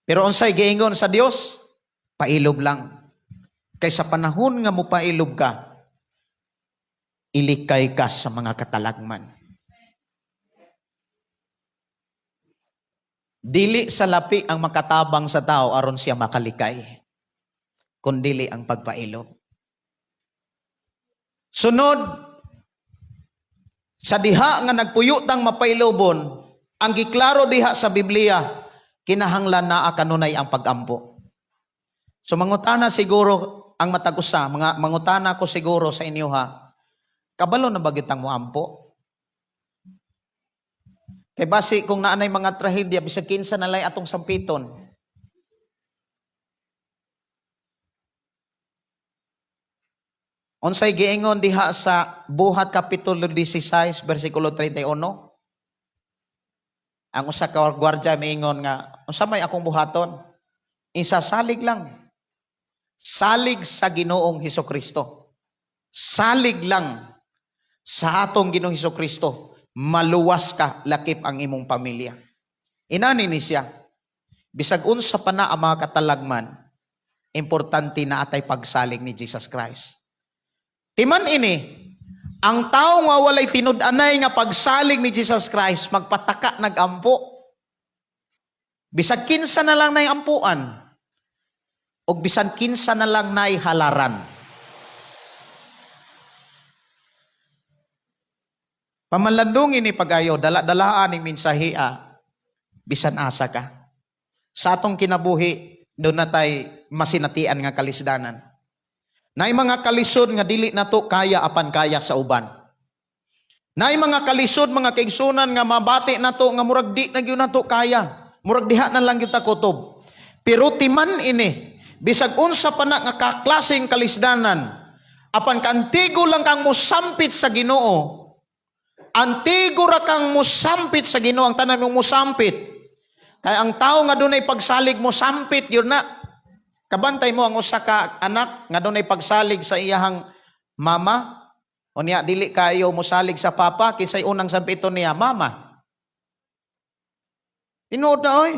Speaker 7: Pero unsay giingon sa Dios? Pailob lang. Kay sa panahon nga mopailob ka, ilikay ka sa mga katalagman. Dili sa lapi ang makatabang sa tao aron siya makalikay, kundili ang pagpailob. Sunod, sa diha nga nagpuyo tang mapailobon, ang giklaro diha sa Biblia, kinahanglan naa kanunay ang pagampo. So mangutana siguro ang matag usa, mga mangutana ko siguro sa inyo ha, kabalo na ba gyud tang moampo? Kay basi kung naanay mga trahedya, bisag kinsa na lay atong sampiton. Unsay giingon diha sa Buhat Kapitulo 16 versikulo 31? Ang usa ka gwardiya miingon nga, unsa may akong buhaton? Isasalig lang. Salig sa Ginoong Hesukristo. Salig lang sa atong Ginoong Hesukristo. Maluwas ka, lakip ang imong pamilya. Inani ni siya. Bisag unsa pa na ang mga katalagman, importante na atay pagsalig ni Jesus Christ. Timan ini, Ang tao nga walay tinud-anay nga pagsalig ni Jesus Christ, magpataka nagampo. Bisag kinsa na lang nay ampuan, og bisan kinsa na lang nay halaran. Pamalandungin ni pagayo, dala-dalaan ni minsahia, bisan asa ka. Sa atong kinabuhi, doon na tay masinatian nga kalisdanan. Nay mga kalisod nga dili nato kaya apan kaya sa uban. Nay mga kalisod, mga kaigsunan nga mabati nato nga murag di na gyud nato kaya. Murag diha na lang gyud ta kutob. Pero timan ini, bisag unsa pa na nga kaklaseng kalisdanan, apan kantigo lang kang mosampit sa Ginoo. Antigo ra kang mosampit sa Ginoo, ang tanan mong mosampit. Kay ang tao nga dunay pagsalig mo sampit yun na. Kabantay mo ang usa ka anak nga dunay pagsalig sa iyahang mama. O niya dili kayo mosalig sa papa, kinsay unang sampiton niya mama. Tinuod na oy.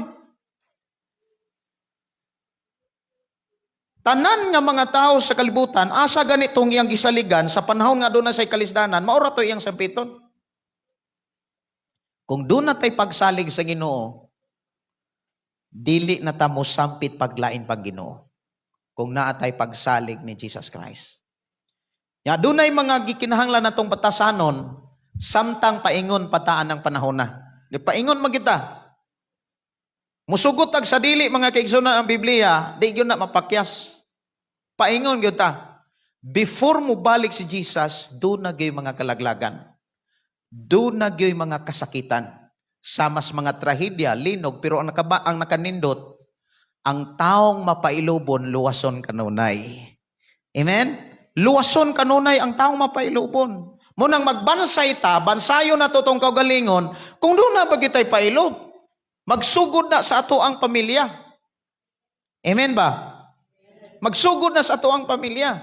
Speaker 7: Tanan nga mga tao sa kalibutan asa ganitong iyang gisaligan sa panahon nga doon na say kalisdanan, maura to iyang sampiton. Kung doon na tay pagsalig sa Ginoo, dili na ta mosampit paglain pag Ginoo. Kung naa tay pagsalig ni Jesus Christ. Ya dunay mga gikinahanglan natong batasanon samtang paingon pataan ang panahon na. Paingon man kita. Musugot tag sa dili mga kaigsunan ang Biblia, di gyud na mapakyas. Paingon gyud ta. Before mo balik si Jesus, doon na gyud mga kalaglagan. Doon na gyud mga kasakitan. Samas mga trahedya, linog, pero ang, ang nakanindot, ang taong mapailubon, luwason kanunay. Amen? Luwason kanunay ang taong mapailubon. Munang magbansay ta, bansayo na to tong kaugalingon, kung doon na ba kita'y pailob, magsugod na sa ato ang pamilya. Amen ba? Magsugod na sa ato ang pamilya.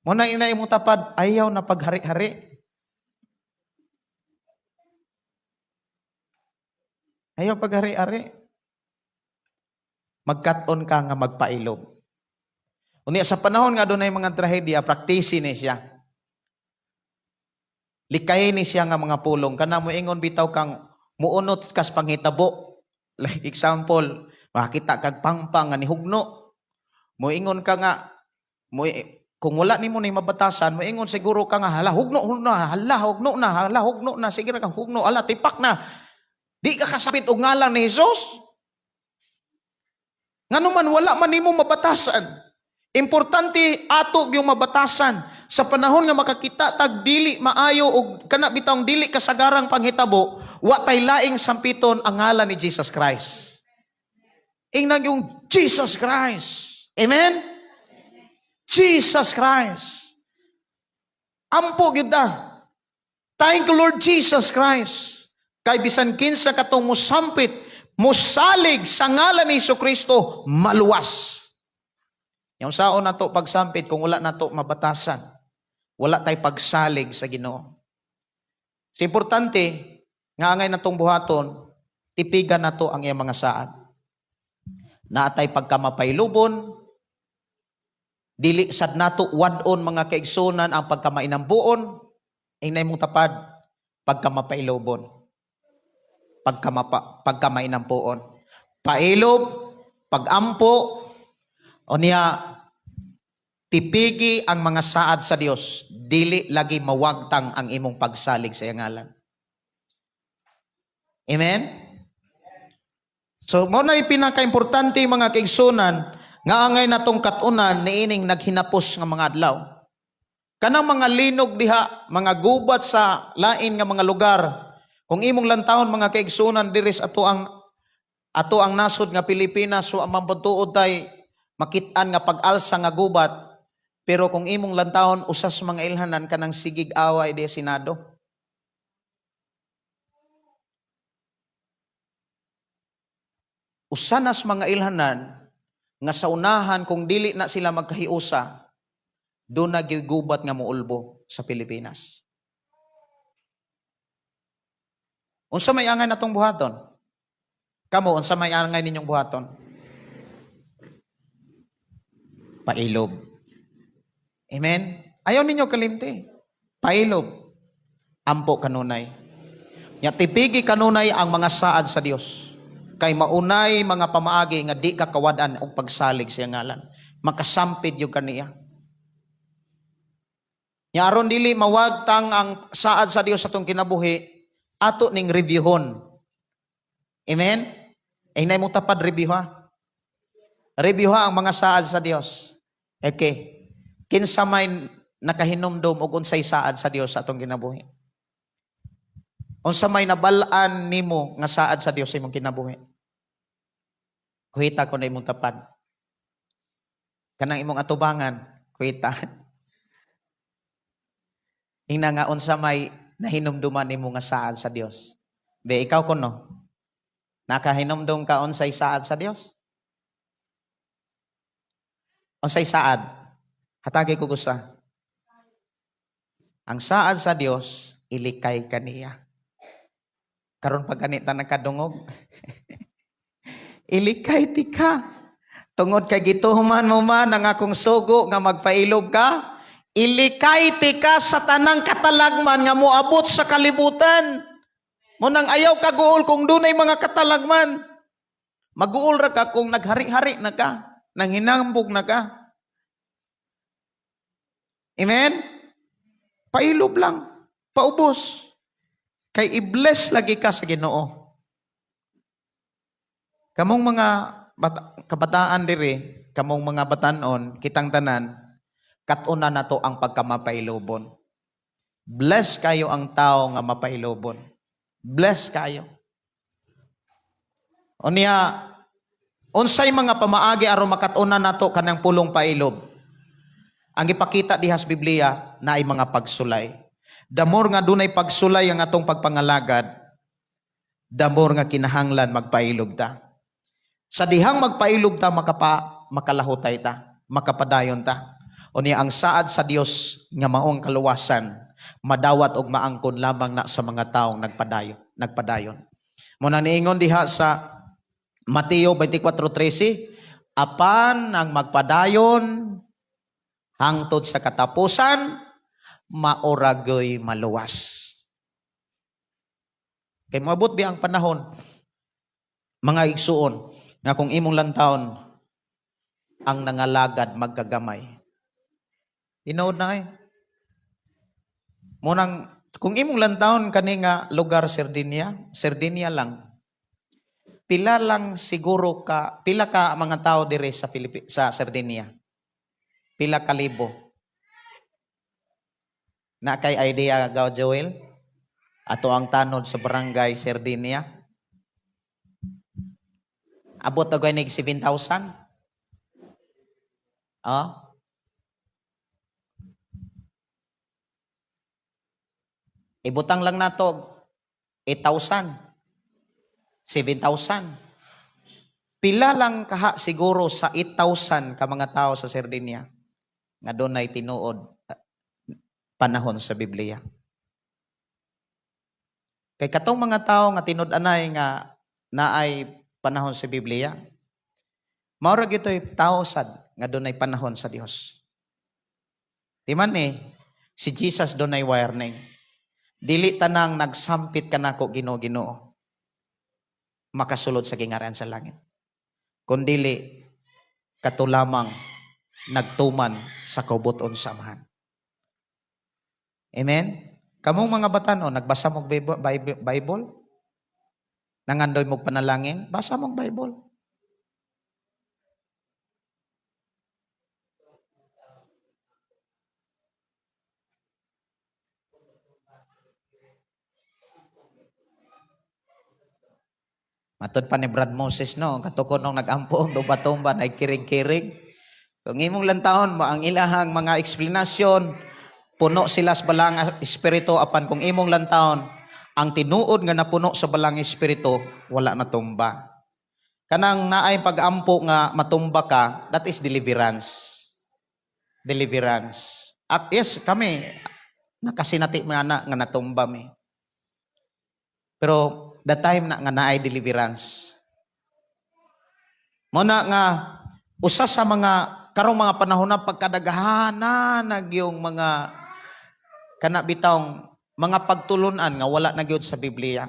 Speaker 7: Muna ina imong tapad, ayaw na paghari-hari. Ayaw paghari-hari. Magkat-on ka nga magpailob. Unya sa panahon nga dunay mga trahedya, praktisi ni siya. Likay ni siya nga mga pulong. Kana mo ingon bitaw kang muunot kas panghitabo. Like example, makita kag pangpang nga nihugno. Moingon ka nga, kung wala nimo ni mabatasan, moingon siguro ka nga hala hugno hugno hala hugno na, hala hugno na, sige ra kang hugno, ala tipak na. Di ka kasapit og ngalan ni Jesus. Ngano man wala man nimo mabatasan. Importante ato yung mabatasan sa panahon nga makakita tag dili maayo og kana bitawng dili kasagarang panghitabo, wa tay laing sampiton ang ngalan ni Jesus Christ. Ingnan yung Jesus Christ. Amen? Jesus Christ. Ampo gyud ta. Thank you, Lord Jesus Christ. Kay bisan kinsa katong mosampit, mosalig sa ngalan ni Kristo, maluwas. Yung saon nato pagsampit kung wala nato mabatasan, wala tay pagsalig sa Ginoo. So importante nga angay natong buhaton, tipigan nato ang iyang mga saad. Naatay pagkamapailubon, dili sad nato wad-on mga kaigsunan ang pagkamainambuon, inay mong tapad, pagkamapailubon, pagkamainambuon. Pailob, pagampo, o niya, tipigi ang mga saad sa Dios, dili lagi mawagtang ang imong pagsalig sa iyang ngalan. Amen? So, mao na yung pinaka-importante mga kaigsunan, nga angay natong katunan niining naghinapos nga mga adlaw. Kanang mga linog diha, mga gubat sa lain nga mga lugar. Kung imong lantawon mga kaigsunan diri sa ato ang nasod nga Pilipinas, so ang mabatuod tay makit-an nga pag-alsa nga gubat, pero kung imong lantawon usas mga ilhanan kanang sigig away di Senado. Usanas mga ilhanan nga sa unahan kung dili na sila magkahiusa, doon na gigubat nga muulbo sa Pilipinas. Unsa may angay natong buhaton? Kamo, unsa may angay ninyong buhaton? Pailob. Amen? Ayaw ninyo kalimti. Pailob. Ampo kanunay. Nya tipigi kanunay ang mga saad sa Dios. Kay maunay mga pamaagi nga di ka kawad-an og pagsalig sa iyang ngalan. Makasampid yung kaniya. Nya aron dili mawagtang ang saad sa Dios sa atong kinabuhi, ato ning reviewhon. Amen? Ay nay mo tapad review ha. Review ha ang mga saad sa Dios. Okay. Kinsa may nakahinumdom og unsay saad sa Dios sa atong kinabuhi? Unsa may nabal-an nimo nga saad sa Dios sa imong kinabuhi? Kuhita ko na imong tapad. Kanang imong atubangan, kuhita. Ingna nga unsa may nahinumduman nimo nga saad sa Dios. Be, ikaw kuno. Nakahinumdum ka unsay saad sa Dios? Unsay saad? Hatagi ko gusta. Ang saad sa Dios, ilikay kaniya. Karon pag ganita nakadungog. Ilikay ti ka. Tungod kay gituman mo man ang akong sugo nga magpailob ka, ilikay ti ka sa tanang katalagman nga moabot sa kalibutan. Munang ayaw kaguol kung dunay mga katalagman. Maguol ra ka kung naghari-hari na ka, nanghinambog na ka. Amen? Pailob lang, paubos. Kay i-bless lagi ka sa Ginoo. Kamong mga kabataan diri, kamong mga batanon, kitang tanan, katuna na to ang pagkamapailobon. Bless kayo ang tao nga mapailobon. Bless kayo. Unya, unsay mga pamaagi aron makatuna nato kanang pulong pailob? Ang ipakita diha sa Biblia na ay mga pagsulay. The more nga dunay pagsulay ang atong pagpangalagad, the more nga kinahanglan magpailob ta. Sa dihang magpailob ta, makalahutay ta, makapadayon ta. Unya ang saad sa Dios nga maong kaluwasan, madawat og maangkon lamang na sa mga taong nagpadayon. Muna niingon diha sa Mateo 24:13, apan ang magpadayon hangtod sa katapusan, mauragoy maluwas. Kay moabot bi ang panahon, mga igsuon, nga kung imong lantawon, ang nangalagad magkagamay. Tinuod na ay. Munang, kung imong lantawon kani nga lugar Sardinia, Sardinia lang. Pila lang siguro ka, pila ka mga tao dire sa sa Sardinia? Pila ka libo? Na kay idea gaw Joel? Ato ang tanod sa barangay Sardinia. Abot na ganig 7,000? Ah? Ibutang lang nato 8,000. 7,000. Pila lang kaha siguro sa 8,000 ka mga tao sa Sardinia nga dunay tinuod panahon sa Biblia. Kay katong mga tao nga tinud-anay nga naay panahon sa Biblia, mao ra gitoy tao sad nga dunay panahon sa Dios. Di man si Jesus dunay warning. Dili tanang nagsampit kanako Ginoo Ginoo makasulod sa gingharian sa langit. Kundili kato lamang nagtuman sa kaubuton sa Amahan. Amen? Kamong mga batanon, nagbasa mong Bible? Nangandoy mong panalangin? Basa mong Bible. Matod pa ni Brad Moses, no? Katukon nung nag-ampo, tumba-tumba, nagkirig-kirig. Kung imong lantahon, ang ilahang mga eksplanasyon, puno sila sa balang espiritu, apan kung imong lantahon, ang tinuod nga napuno sa balang espiritu, wala matumba. Kanang naay pag-ampo nga matumba ka, that is deliverance. Deliverance. At yes, kami, nakasinati mo na nga natumba mi. Pero the time na nga naay deliverance. Muna nga, usa sa mga karong mga panahon na pagkadaghana nagyong mga kana bitawng mga pagtulunan nga wala na gyud sa Biblia.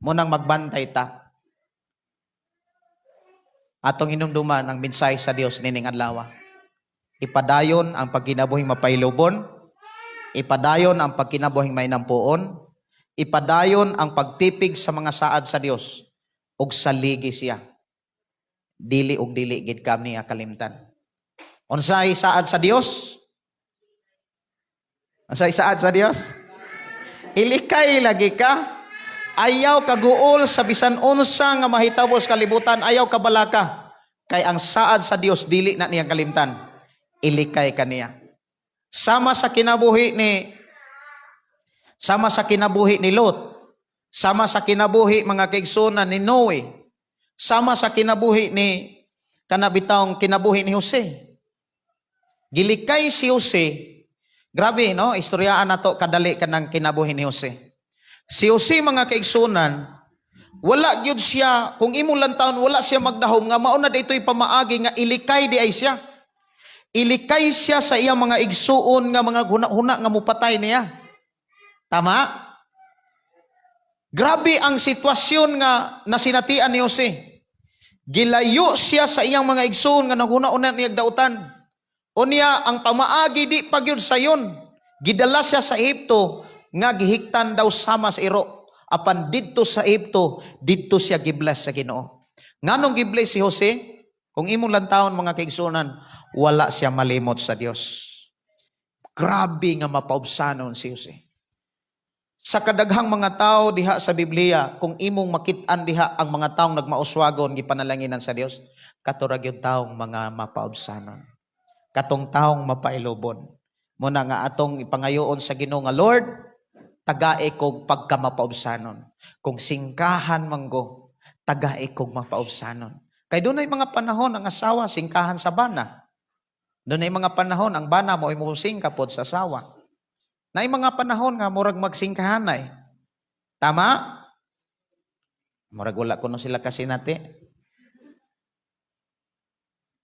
Speaker 7: Munang magbantay ta. Atong inumduman ang mensahe sa Dios nining adlaw. Ipadayon ang pagkinabuhing mapailubon, ipadayon ang pagkinabuhing mainampuon, ipadayon ang pagtipig sa mga saad sa Dios ug saligi siya. Dili ug dili gid kami niya kalimtan. Unsay saad sa Dios? Unsay saad sa Dios? Ilikay lagi ka. Ayaw kaguol sa bisan unsa nga mahitabo sa kalibutan, ayaw kabalaka. Kay ang saad sa Dios dili na niya kalimtan. Ilikay ka niya. Sama sa kinabuhi ni Lot, sama sa kinabuhi, mga kaigsunan, ni Noe, sama sa kinabuhi ni kanabitawng kinabuhi ni Jose. Gilikay si Jose. Grabe, no? Istoryaan nato kadali kanang kinabuhi ni Jose. Si Jose, mga kaigsunan, wala gyud siya, kung imong lantawon, wala siya magdahom nga mao na dito'y pamaagi nga ilikay di ay siya. Ilikay siya sa iyang mga igsuon nga mga huna-huna nga mupatay niya. Tama? Grabe ang sitwasyon nga nasinatian ni Jose. Gilayo siya sa iyang mga igsuon nga naghuna-una niya dautan. Unya, ang pamaagi di pa gyud sayon. Gidala siya sa Ehipto nga gihiktan daw sama sa iro. Apan didto sa Ehipto, didto siya gibless sa Ginoo. Nganong gibless si Jose? Kung imong lantawon, mga kaigsunan, wala siya malimot sa Dios. Grabe nga mapaubsanon si Jose. Sa kadaghang mga tao diha sa Biblia, kung imong makit-an diha ang mga taong nagmauswagon gipanalanginan sa Dios, kato ra gyud taong mga mapaubsanon. Katong taong mapailubon. Muna nga atong ipangayoon sa Ginoo nga, "Lord, tagae kog pagkamapaubsanon. Kung singkahan manggo, tagae kog mapaubsanon." Kay dunay mga panahon ang asawa singkahan sa bana. Dunay mga panahon ang bana mo imo singka pod sa asawa. Naay mga panahon nga murag magsingkahanay. Tama? Murag wala kuno sila kasinati.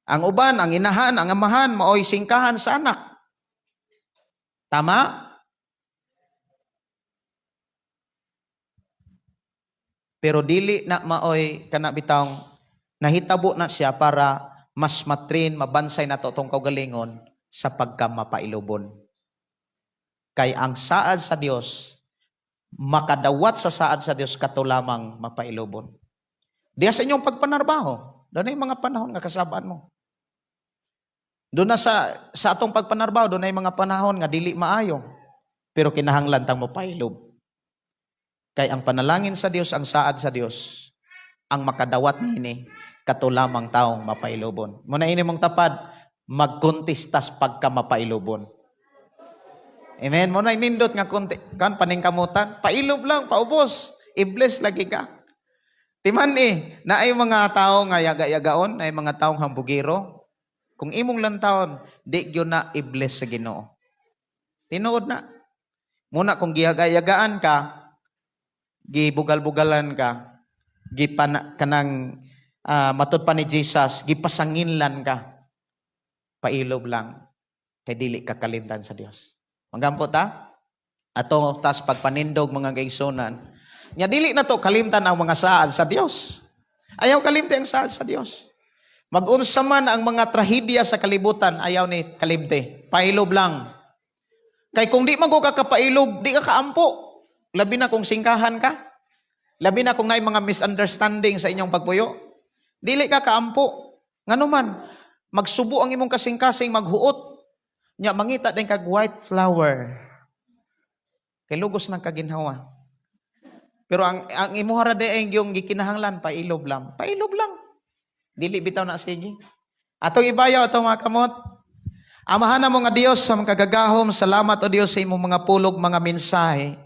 Speaker 7: Ang uban, ang inahan, ang amahan, maoy singkahan sa anak. Tama? Pero dili na maoy kana bitawng nahitabo na siya para mas matrin, mabansay na to tong kaugalingon sa pagkamapailubon. Kay ang saad sa Dios, makadawat sa saad sa Dios kato lamang mapailubon. Diya sa inyong pagpanarbaho, doon ay mga panahon nga kasabaan mo. Doon na sa atong pagpanarbaho, doon ay mga panahon nga dili maayo. Pero kinahanglan tang mopailob. Kay ang panalangin sa Dios, ang saad sa Dios, ang makadawat niini kato lamang taong mapailubon. Muna ini mong tapad, magkontestas pagka mapailubon. Amen. Muna nindot nga konti kan paningkamutan, pailob lang, paubos, i-bless lagi ka. Timan eh, naay mga tao nga yaga-yagaon, naay mga taong hambugiro. Kung imong lantawon, di gyud na i-bless sa Ginoo. Tinuod na. Muna kung giyaga-yagaan ka, gibugal-bugalan ka, gipana, kanang matud pa ni Jesus, gipasanginlan ka, pailob lang, kay dili ka kalimtan sa Dios. Magampo ta? Ato tas pagpanindog, mga kaigsunan. Nya dili na to kalimtan ang mga saad sa Dios. Ayaw kalimti ang saad sa Dios. Mag-unsa man ang mga trahedya sa kalibutan, ayaw ni kalimti. Pailob lang. Kay kung di man ko kakapailob, di ka kaampo. Labi na kung singkahan ka. Labi na kung naay mga misunderstanding sa inyong pagpuyo. Dili ka kaampo. Ngano man, magsubo ang imong kasing-kasing, maghuot. Nya mangita din kag white flower. Kay lugos ng kaginhawa. Pero ang imuha ra di yung gikinahanglan, pailob lang. Pailob lang. Dili bitaw na sige. Atong ibayaw atong mga kamot. Amahan mo nga Dios sa mga kagagahom, salamat o Dios sa imong mga pulog, mga mensahe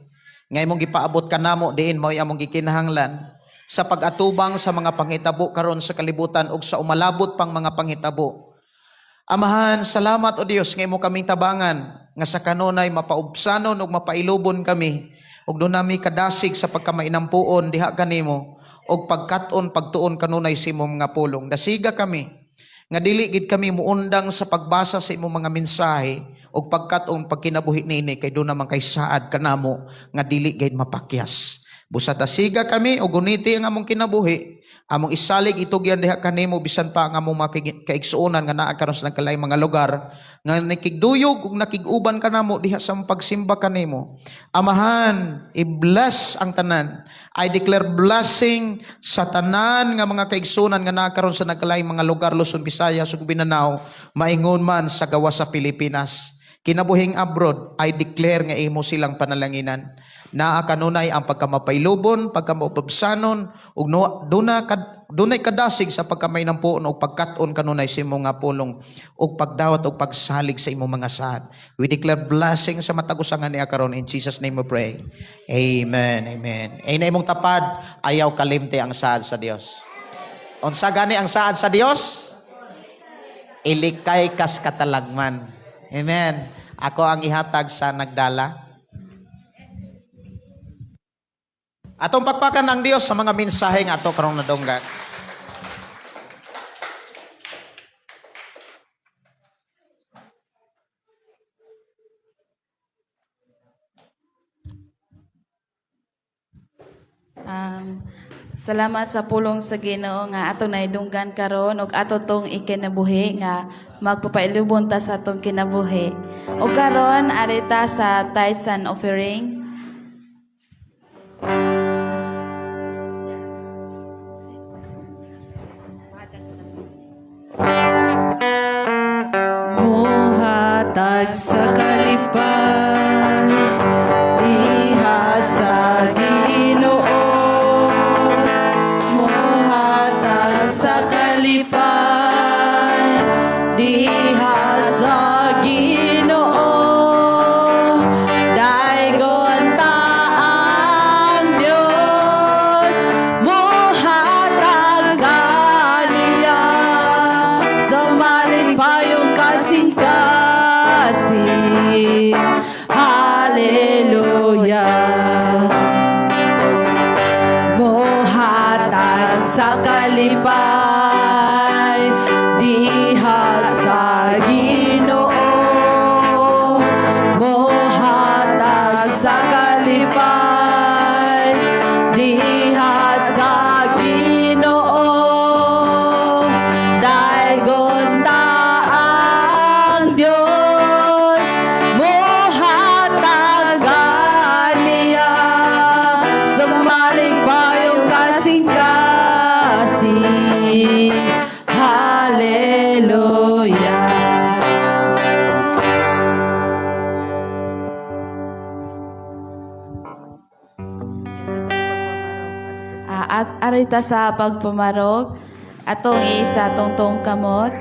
Speaker 7: nga imong gipaabot kanamo diin mao'y among gikinahanglan sa pag-atubang sa mga panghitabo karon sa kalibutan ug sa umalabot pang mga panghitabo. Amahan, salamat o Dios nga imo kaming tabangan nga sa kanunay mapaubsanon ug mapailubon kami ug doon nami kadasig sa pagkamainampuon diha kanimo ug pagkat-on pagtuon kanunay sa imong mga pulong. Dasiga kami. Nga dili gid kami muundang sa pagbasa sa imong mga mensahe ug pagkat-on pagkinabuhi niini kay duna man kay saad kanamo nga dili gid mapakyas. Busa tasiga kami ug guniti ang among kinabuhi, among isalig itugyan diha kanimo bisan pa ang among mga kaigsuonan nga naa karon sa nagkalaing mga lugar nga nakigduyog ug nakig-uban kanamo diha sa among pagsimba kanimo. Amahan, i-bless ang tanan. I declare blessing sa tanan nga mga kaigsuonan nga naa karon sa nagkalaing mga lugar, Luzon, Visayas ug Mindanao, maingon man sa gawas sa Pilipinas. Kinabuhing abroad, I declare nga imo silang panalanginan. Naa kanunay ang pagkamapailubon, pagkamaupabsanon, ug no, duna kad, dunay kadasig sa pagkamainampuon ug pagkat-on kanunay sa imong nga pulong ug pagdawat ug pagsalig sa imong mga saad. We declare blessing sa matag usa nga niya karon. In Jesus' name we pray. Amen. Amen. Ay na imong tapad, ayaw kalimti ang saad sa Dios. Unsa gani ang saad sa Dios? Ilikay kas katalagman. Amen. Ako ang ihatag sa nagdala. Atong pakpakan ang Dios sa mga mensahe nga ato karong nadunggan.
Speaker 1: Salamat sa pulong sa Ginoo nga atong naidunggan karon ug ato tong ikinabuhi nga magpapailubon ta sa atong kinabuhi. Ug karon ari ta sa tithes and offering.
Speaker 2: Muhatag sa kalipay diha sa Ginoo, muhatag sa kalipay diha sa Ginoo. Daygon ta ang Dios, muhatag kaniya sa malipayong kasing-kasing. Hallelujah. Muhatag sa kalipay diha sa Ginoo, muhatag sa kalipay diha sa Ginoo. Daygon ta ang Dios, muhatag kaniya sa malipayong kasing-kasing. Hallelujah.
Speaker 1: At ari ta sa pagpamarog atong iisa atong kamot.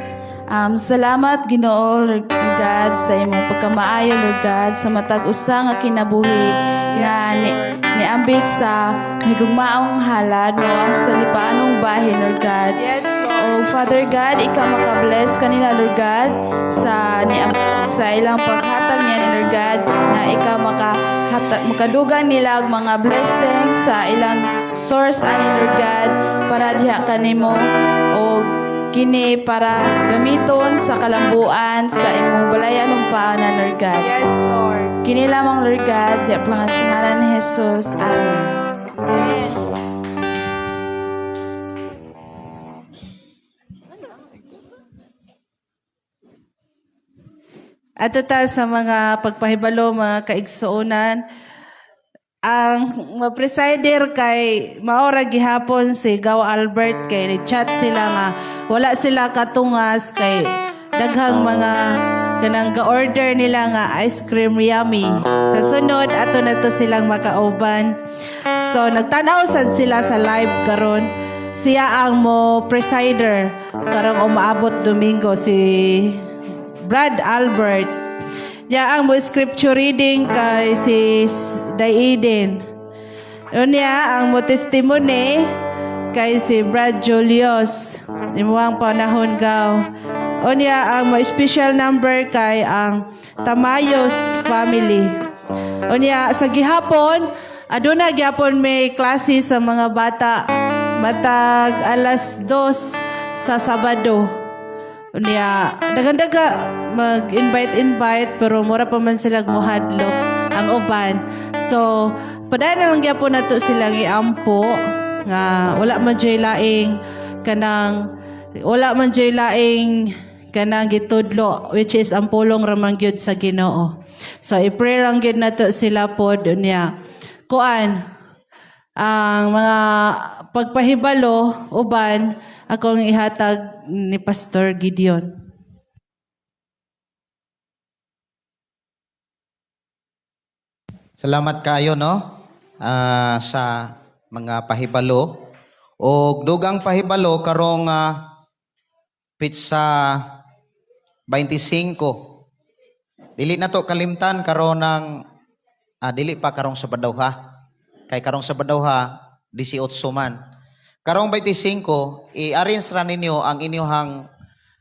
Speaker 1: Salamat Ginoo, Lord God, sa imong pagkamaayo, Lord God, sa matag usa nga kinabuhi nga niambit sa higugmaong halad mo ang sa lipaanong bahin, Lord God.
Speaker 2: Yes, Lord.
Speaker 1: Oh, Father God, ikaw makabless kanila, Lord God, sa ilang paghatag niya ni Lord God, nga ikaw makadugang nila og mga blessings sa ilang source ani, Lord God, para diha kanimo og kini para gamiton sa kalambuan sa imong balayanong paanan, Lord God.
Speaker 2: Yes, Lord.
Speaker 1: Kini lamang, Lord God, di sa ngalan ni Jesus. Amen.
Speaker 2: Amen. Ato ta sa mga pagpahibalo, mga kaigsuonan, ang ma-presider kay maora gihapon si Gaw Albert kay chat sila nga wala sila katungas kay daghang mga kanang ga-order nila nga ice cream yummy. Sa sunod ato na to silang makauban. So nagtan-aw sad sila sa live karon. Siya ang mo presider karong umaabot Domingo, si Brad Albert. Ya ang mo scripture reading kay si Daiden. Unya ang mo testimony kay si Brad Julius. Imuang panahon, gaw. Unya ang mo special number kay ang Tamayos family. Unya sa gihapon aduna gihapon may klase sa mga bata matag 2:00 sa Sabado. Unya, daghan-daga mag-invite-invite pero mura pa man sila muhadlok ang uban. So, padayon na lang gyapon nato silang iampo nga wala man jay laing kanang wala man jay laing kanang gitudlo, which is ang pulong ra man gyud sa Ginoo. So i-pray lang gyud nato sila pod. Unya, kuan ang mga pagpahibalo uban akong ihatag ni Pastor Gideon.
Speaker 7: Salamat kayo, no, sa mga pahibalo. Og dugang pahibalo karong pitsa 25. Dili na to kalimtan karon ng dili pa karong Sabado ha. Kay karong Sabado ha 18 man. Karong 25, i-arrange ra ninyo ang inyuhang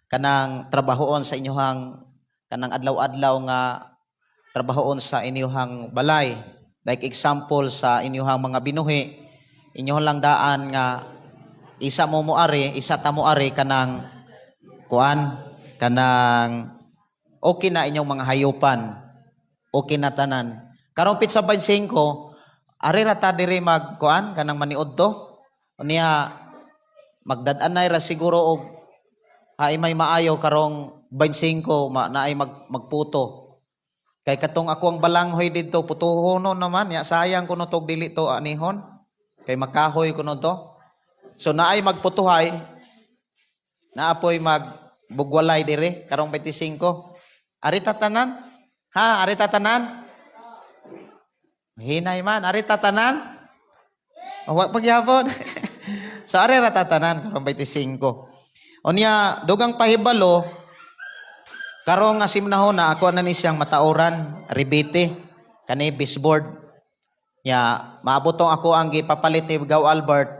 Speaker 7: kanang trabahoon sa inyuhang kanang adlaw-adlaw nga trabahoon sa inyuhang balay. Like example, sa inyuhang mga binuhi, inyuhang lang daan nga isa mo moari, isa ta mo ari kanang kuan, kanang okay na inyong mga hayupan. Okay na tanan. Karong pitsa 25, ari ra ta diri mag kuan kanang maniud to. Unya magdad-anay ra siguro og haay may maayo karong 25 naay magputo. Kay katong ako ang balanghoy didto putuhono naman ya, sayang kuno tog dili to anihon. Kay makahoy kuno to. So naay magputuhay, naapoy magbugwalay dire karong 25. Ari tatanan? Ha, ari tatanan? Hinay man, ari tatanan? Wa pagyapon. So ari ra tatanan karong 25. Unya dugang pahibalo karong nga simnahon na ako na ni siyang mataoran rebite kani baseboard. Nya maabot tong ako ang gipapalit ni Gaw Albert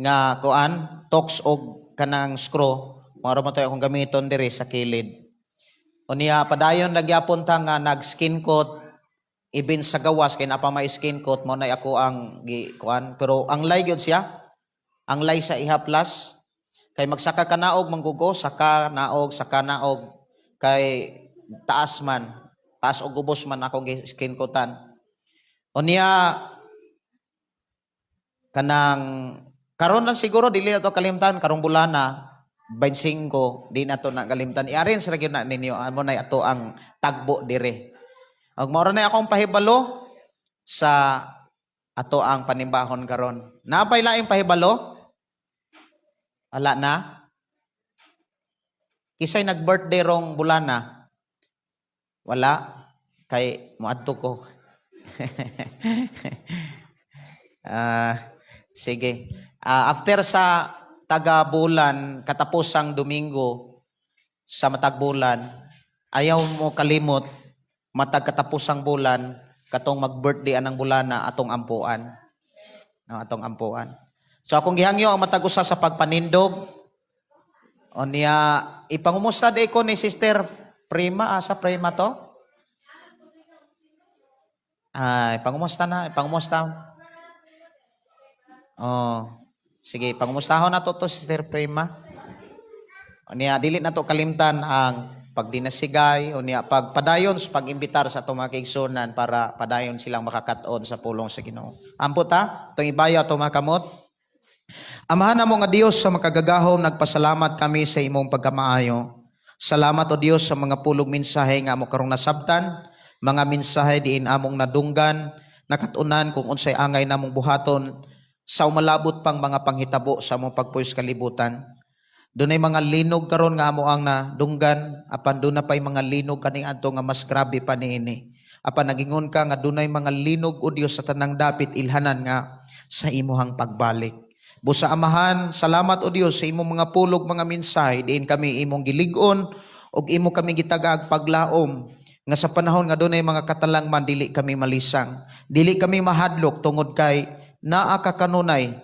Speaker 7: nga kuan tox og kanang screw, mao ra man to akong gamiton diri sa kilid. Unya padayon nagyapon ta nga nag skin coat ibin sa gawas kay napa may skin coat mo na ako ang gi kuan, pero ang lay gyud siya, ang lay sa iha plus kay magsaka ka naog manggugo, saka naog, saka naog, kay taas man, taas og ubos man akong gi skin coatan. Unya kanang karon lang siguro dili na to kalimtan karong bulana 25, di na to na kalimtan. I-arrange ra gyud na ninyo amo na ato ang tagbo dire. Og mao ra na akong pahibalo sa ato ang panimbahon karon. Napay laing pahibalo? Wala na? Kisay nag-birthday rong bulana? Wala? Kay moadto ko. Sige. After sa taga-bulan, katapusang Domingo sa matag bulan, ayaw mo kalimot matag katapusang bulan katong mag-birthday anang bulana atong ampuan. No, atong ampuan. So akong gihangyo ang matag usa sa pagpanindog. Unya ipangumusta di ko ni Sister Prima, asa Prima to? Ay, pangumusta na, pangumusta. Oh, sige, pangumustahon na to to Sister Prima. Unya dili na to kalimtan ang pagdinasigay, unya pagpadayon sa pag-imbitar sa atong mga kaigsuonan para padayon silang makakaton sa pulong sa Ginoo. Ampo ta, itong ibayo atong mga kamot. Amahan namo nga Dios sa makagagahom, nagpasalamat kami sa imong pagkamaayo. Salamat, o Dios, sa mga pulong mensahe nga amo karong nasabtan, mga mensahe diin among nadunggan, nakatunan kung unsay angay namong buhaton sa umalabot pang mga panghitabo sa among pagpuyo sa kalibutan. Dunay mga linog karon nga amo ang nadunggan, apan duna pay mga linog kaniadto nga mas grabe pa niini. Apan nagingon ka nga dunay mga linog, o Dios, sa tanang dapit ilhanan nga sa imuhang pagbalik. Busa, Amahan, salamat, o Dios, sa imong mga pulog, mga mensahe diin kami imong gilig-on ug imo kami gitagaag paglaom nga sa panahon nga dunay mga katalangman, dili kami malisang. Dili kami mahadlok tungod kay naa ka kanunay,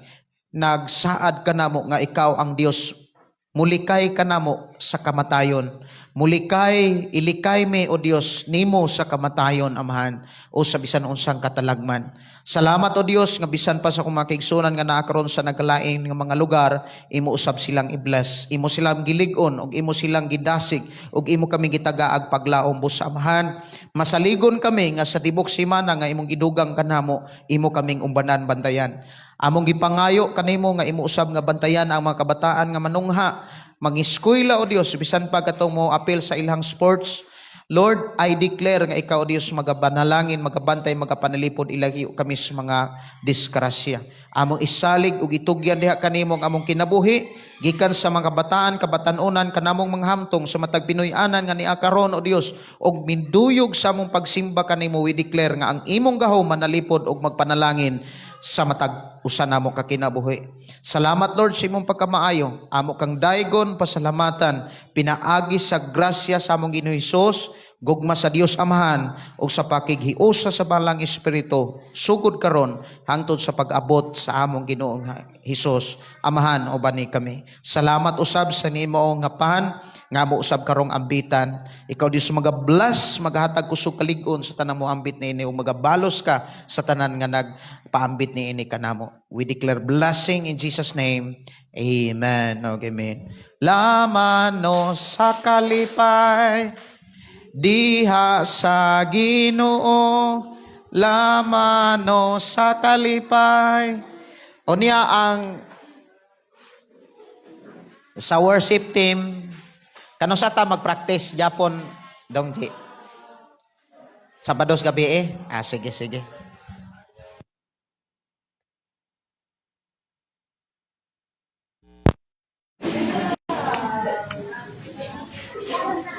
Speaker 7: nagsaad ka namo nga ikaw ang Dios. Mulikay kanamo sa kamatayon. Mulikay, ilikay mi, O Dios, nimo sa kamatayon, Amahan, o sa bisan unsang katalagman. Salamat, O Dios, nga bisan pa sa akong mga kaigsunan nga naa karon sa nagkalain nga mga lugar, imo usab silang i-bless, imo silang gilig-on, ug imo silang gidasig, ug imo kami gitagaag paglaom busa, Amahan. Masaligon kami nga sa tibok simana nga imong gidugang kanamo, imo kaming umbanan, bantayan. Among gipangayo kanimo nga imo usab nga bantayan ang mga kabataan nga manungha, mangiskwela, O Dios, bisan pa katong mo apil sa ilang sports. Lord, I declare nga ikaw, O Dios, magabanalangin, magabantay, magapanalipod, ilayo kami sa mga disgrasya. Among isalig ug itugyan diha kanimo ang among kinabuhi gikan sa mga kabataan, kabatanunan, kanamong mga hamtong sa matag Pinoy-anan nga niya karon, O Dios, og minduyog sa among pagsimba kanimo. We declare nga ang imong gahom manalipod og magpanalangin sa matag usa namo ka kinabuhi. Salamat, Lord, sa imong pagkamaayo. Amo kang daygon, pasalamatan, pinaagi sa grasya sa among Ginoo Hesus, gugma sa Dios Amahan ug sa pakighiusa sa Balang Espiritu sugod karon hangtod sa pag-abot sa among Ginoong Hesus. Amahan, ubani kami. Salamat usab sa nimo nga pan nga mo usab karong ambitan. Ikaw, Dios, maga-bless, magahatag kusog kalig-on sa tanan mo ambit niini ug magabalos ka sa tanan nga nagpaambit niini kanamo. We declare blessing in Jesus' name. Amen. Okay, amen. Lamano sa kalipay diha sa Ginoo, lamano sa kalipay. O niya ang sa worship team, kanusa ta mag-practice Japon dongji? Sabados gabi eh. Ah, sige, sige.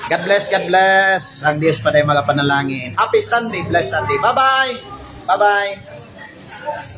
Speaker 7: God bless, God bless. Ang Diyos pa mga panalangin. Happy Sunday, blessed Sunday. Bye-bye. Bye-bye.